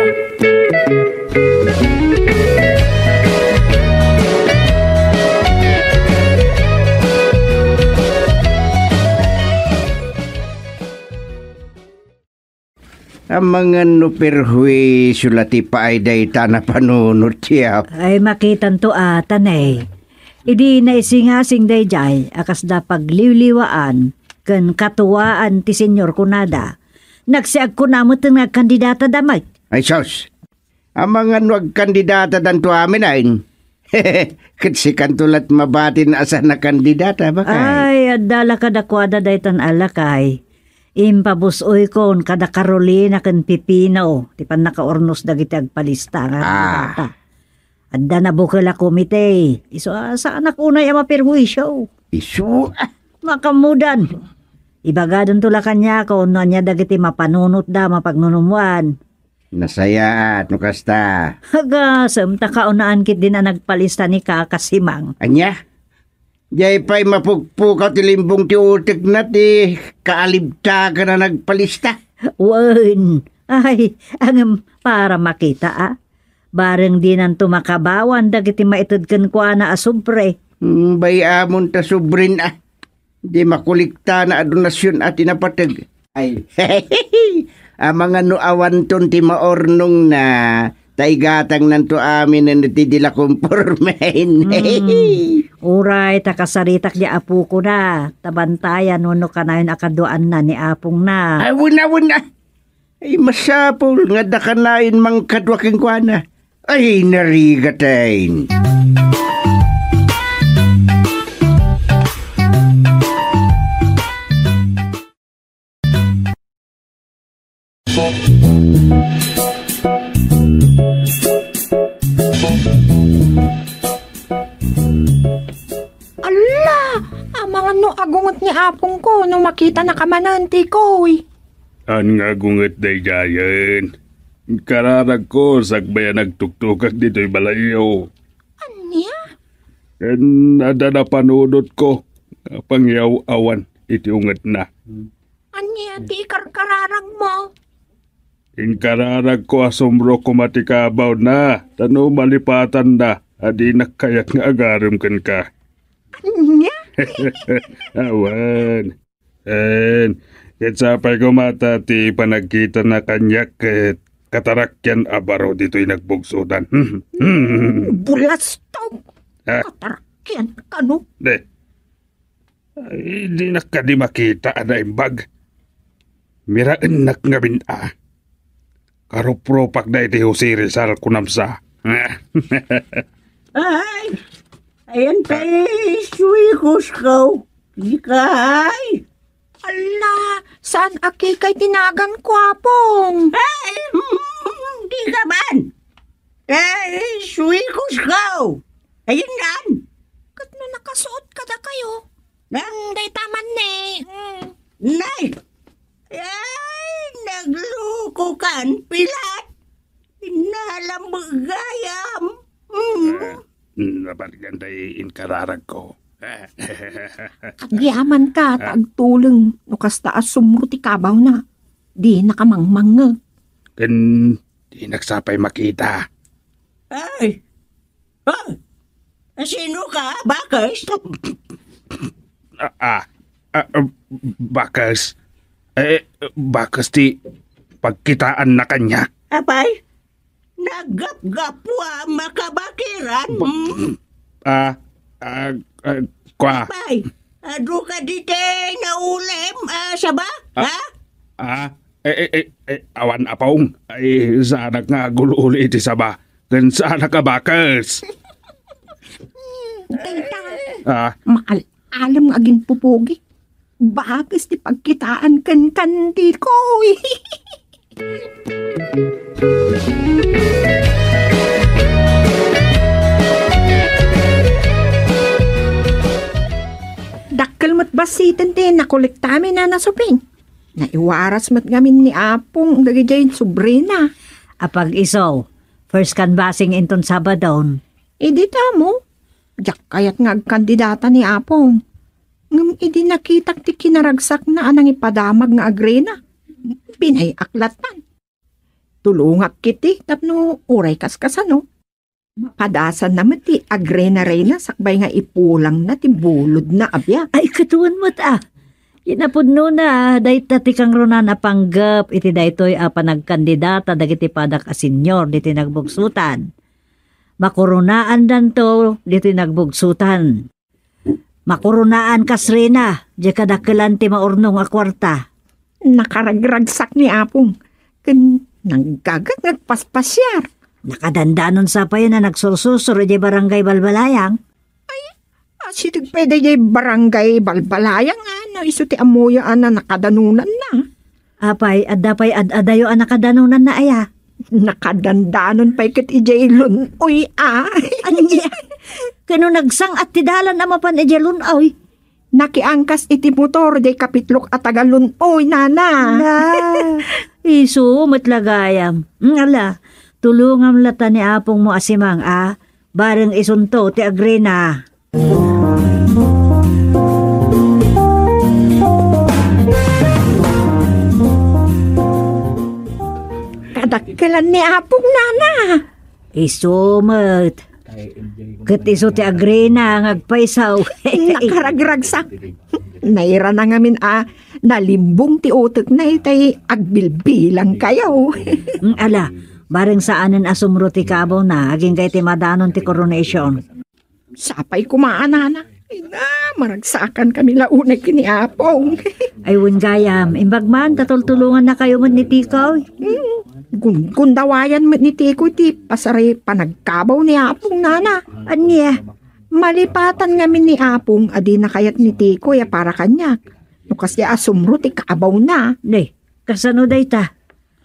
Amangan no perhuisio la ti paay dayta a napanunot ti Apo. Ay, makitanto a, tanay. Idi naisingasing daydiay a kasda pagliwliwaan ken katuwaan ti Señor kunada, nagsiagkuna metten nga agkandidatada met. Ay, sus! Amangan no agkandidatadanto amin, ay. Ket sikanto lat mabatin a saan a kandidata, bakay. Ay, adda la kadakuada daytan a lakay. Impabus-oykon kada Carolina ken Pipino ti pannakaurnos dagiti agpalista nga kandidata. Adda nabukel a komite. Isu a saanak unay a maperhuisio. Isu a. Makamudan. Ibagadonto la kaniak no ania dagiti mapanunotda a mapagnunummoan. Nasayaat no kasta. Agasem, ta kaunaan ketdin a nagpalista ni Kaka Simang. Ania? Diay pay mapukpukaw ti limbong ti utekna ti kaalibtagan a nagpalista. Wen, ay, ngem para makita, a. Bareng dinanto makabawan dagiti maited kenkuana a sobre. Hmm, bay-amon ta sobren, a. Di makolektana a donasyon a ti napateg. Ay, amangan no awanton ti maurnongna, ta igatangnanto aminen ti di la kompormen. Mm. Uray ta kasaritak di apokona, ta bantayan wenno kanayon a kaduaanna ni apongna. Awen, awen, a. Ay, masapul nga adda kanayon mangkadua kenkuana. Ay, narigaten. Alla! Amangan no agunget ni apongko no makitanaka manen, Tikoy. Saan nga agunget daydiayen? Inkararagko sakbay a nagtuktukak ditoy balayyo. Ania? Ken adda napanunotko nga pangiaw-awan iti ungetna. Ania ti ikarkararagmo? Inkararagko a sumro koma ti kabawna, ta no malipatanna, a dinak kayat nga agarem kenka. Ania? Awan. Ken, ket sapay koma ta ti panagkitana kaniak ket katarakkian a baro ditoy nagbugsotan. Bulastog! Ah. Katarakkian kano? De. Ay, dinak kadi makita a naimbag. Miraennak ngamin a. Karuprupak da iti Jose Rizal, kunam sa. Ay, ayan kay suikos ko. Ikay. Ala, saan a kikay ti naganko, Apong? Ay, mm, di ka man. Ay, suikos ko. Ayan yan. Ket no nakasuot kadakayo? Na? Mm, dayta man ni. Mm. Nay! Ay, nagluko kan, Pilat! Inalam gayam! Mm. Ah, nabalgan tay inkararag ko. Agyaman ka, ta agtuleng, no kasta a sumro ti kabaw na. Di nakamangmangngeg. Ken di nagsapay makita. Ay, Ah, sino ka, Bakes? Ah, ah, ah, ah, Bakes. Eh, Bakes ti pagkitaanna kaniak. Apay, naggapgapu a makabakiran? Ba-, hmm? Ah, ah, ah, kwa. Apay, adu ka di ti naulem, ah, saba? Ah, ha? Ah, eh, eh, eh, eh, awan, Apong. Ay, saanak nga agul-uli iti saba. Ken saanak a Bakes. Tayta, ah, maal-alem nga agin-pupugi. Bakes ti pagkitaan ken kandikoy. Dakkel met bassiten ti nakolektami, Nana Suping. Naiwaras met ngamin ni Apong dagijay sobrena. Apag-iso, first canvassing inton Sabadon. Idi tamo, diak kayat nga agkandidata ni Apong. Ngem idi nakitak ti kinaragsakna a nangipadamag nga agrena, binay-ak lattan. Tulongak ketdi tapno uray kaskasano. Mapadasanna met ti agrena reyna sakbay nga ipulangna ti bulodna a biag. Ay, ket wen met a. Kinapudnona, dayta ti kangrunaan a panggep iti daytoy a panagkandidata dagiti padak a senior ditoy nagbugsotan. Makurunaandanto ditoy nagbugsotan. Makuronaan kas reyna, diay kadakkelan ti maurnong a kuarta. Nakaragragsak ni Apong, ken naggagat nga agpaspasiar. Nakadandanon sa payen a nagsursursor idiay Barangay Balbalayang. Ay, asideg pay daydiay Barangay Balbalayang, a, no isu ti ammoyo a nakadanonanna. Apay, adda pay ad-adayo a nakadanonanna aya? Nakadandanon pay ket idiay Lun-oy a. Ania? Ket no nagsang-at ti dalan a mapan idiay Lun-oy, Nakiangkas iti motor diay kapitlok a taga Lun-oy, nana. Na, isu met la gayam. Mm, ala, tulongam latta ni apongmo a simang a, bareng isunto ti agrina. Kadakkelan ni apong, nana. Isu met. Ket isu ti agrina nga agpayso. Nakaragragsak. Nairana ngamin a nalimbong ti utekna itay agbilbilangkayo. Mm, ala, bareng saanen a sumro ti kabawna agingga iti madanon ti coronation. Sapay koma a, nana. Ay na, maragsakankami la unay ken ni apong. Ay, wen gayam, imbag man ta tultulongannakayo met ni Tikoy. Hmm, gun-, gundawayan met ni Tikoy ti pasaray panagkabaw ni apong, nana. Ania? Malipatan ngamin ni apong a dina kayat ni Tikoy a para kaniak. No kasdi a sumro ti kabawna. Ne, kasano dayta?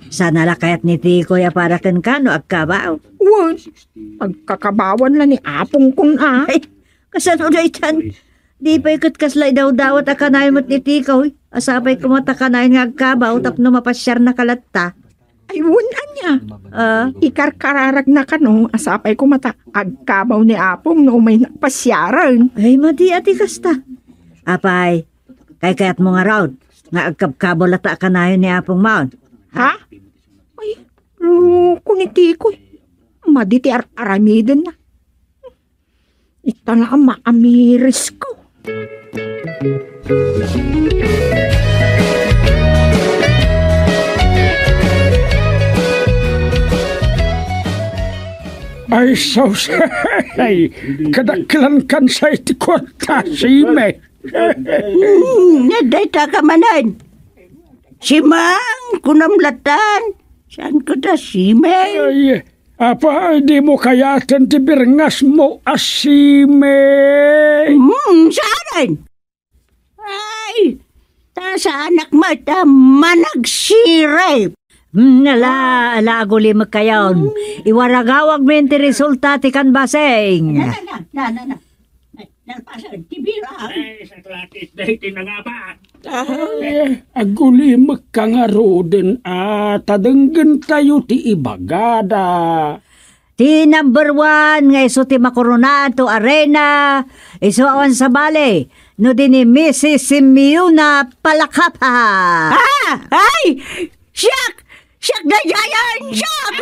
Saan a la kayat ni Tikoy a para kenka no agkabaw? Wen, pagkakabawan la ni apong kun a. Ay, kasano daytan? Di pay ket kasla idawdawat a kanayon met ni Tikoy. A sapay koma ta kanayon nga agkabaw tapno mapasiarnaka latta. Ay, wen ania. Ah? Ikarkararagna kano a sapay koma ta agkabaw ni apong no umayna pasiaren. Ay, madi a ti kasta. Apay, kaykayatmo ngarud nga agkabkabaw latta a kanayon ni apong maon? Ha? Ay, loko ni Tikoy. Madi ti ar-aramidenna. Ita na a maamirisko. Ay, sus. Ay, kadakkelankan sa iti kuarta, Sime. Hmm, dayta ka manen. Simang, kunam latan. Saan ka da, Sime? Ay, apa, di mo kayaten ti birngas mo a Sime? Hmm, saan? Ay, ta saanak met a managsirip. Hmm, ala, ala, agulimekkayon. Iwaragawagmin ti resulta ti canvassing. Na, na, na, na, na, na. Ay, nalpasen, ti bira. Ay, saklatis, dahil tinangabat. Ay, agulimekka ngaruden a ta denggentayo ti ibagada. Ti number one nga isu ti makoronaan to a reyna, isu awan sabali, no di ni Missus Simeona Palacapa. Ah! Ay! Siak! Siak daydiayen! Siak!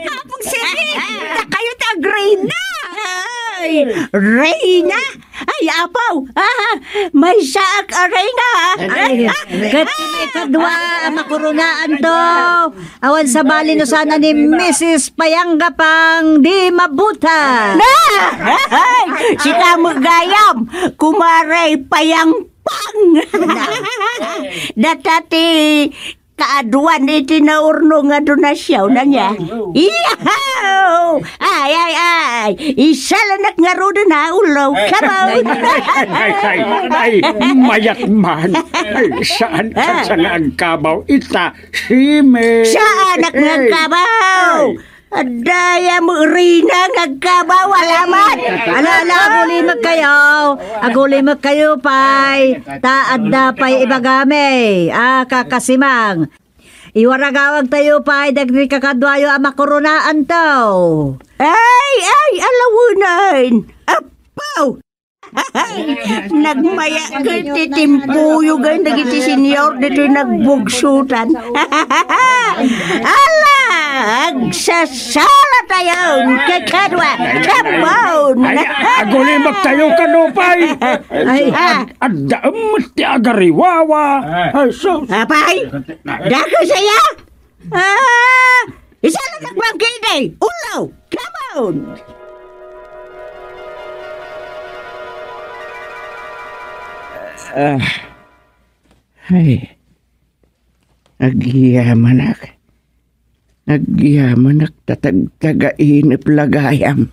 Apong Simi! Dakayo ti agreyna! Ay! Reyna? Ay, apo! Ah, maysaak a reyna! Ay, ket ti maikadua a makoronaan to, awan sabali no saan a ni Missus Payangapang di mabuta. Na! Ay, sika met gayam, kumare Payangpang! Data ti kaaduan iti naurno nga donasyon, ania? Iyaw! Ay, ay, ay! Isalanak ngaruden a ulo. Ay, kabaw! Ay, ay, ay, ay, mayat man. Ay, saan ka sa nga agkabaw ita, Sime? Saanak nga agkabaw! Ay. Adda ya mo rina nga agkabaw, alaman. Ala, ala, agulimekkayo. Agulimekkayo pay. Ta adda pay ibagami. Ah, kakasimang. Iwaragawagtayo pay dagiti kakaduayo a makoronaan to. Ay, ay, alawanen. Apo! Nagmayak ket ti timpuyo gayam dagiti senior ditoy nagbugsutan. Ala, agsasalatayon, kakadua, kabaw. Ay, agulimektayo kano pay. Ay, ah. Ad-, adda met ti agariwawa. Ay, sus. Apay, dako saya. Ah, isalanak man kidi. Ulo, come on. Ah, ay. Agyamanak. Agyamanak ta tagtagainep la gayam.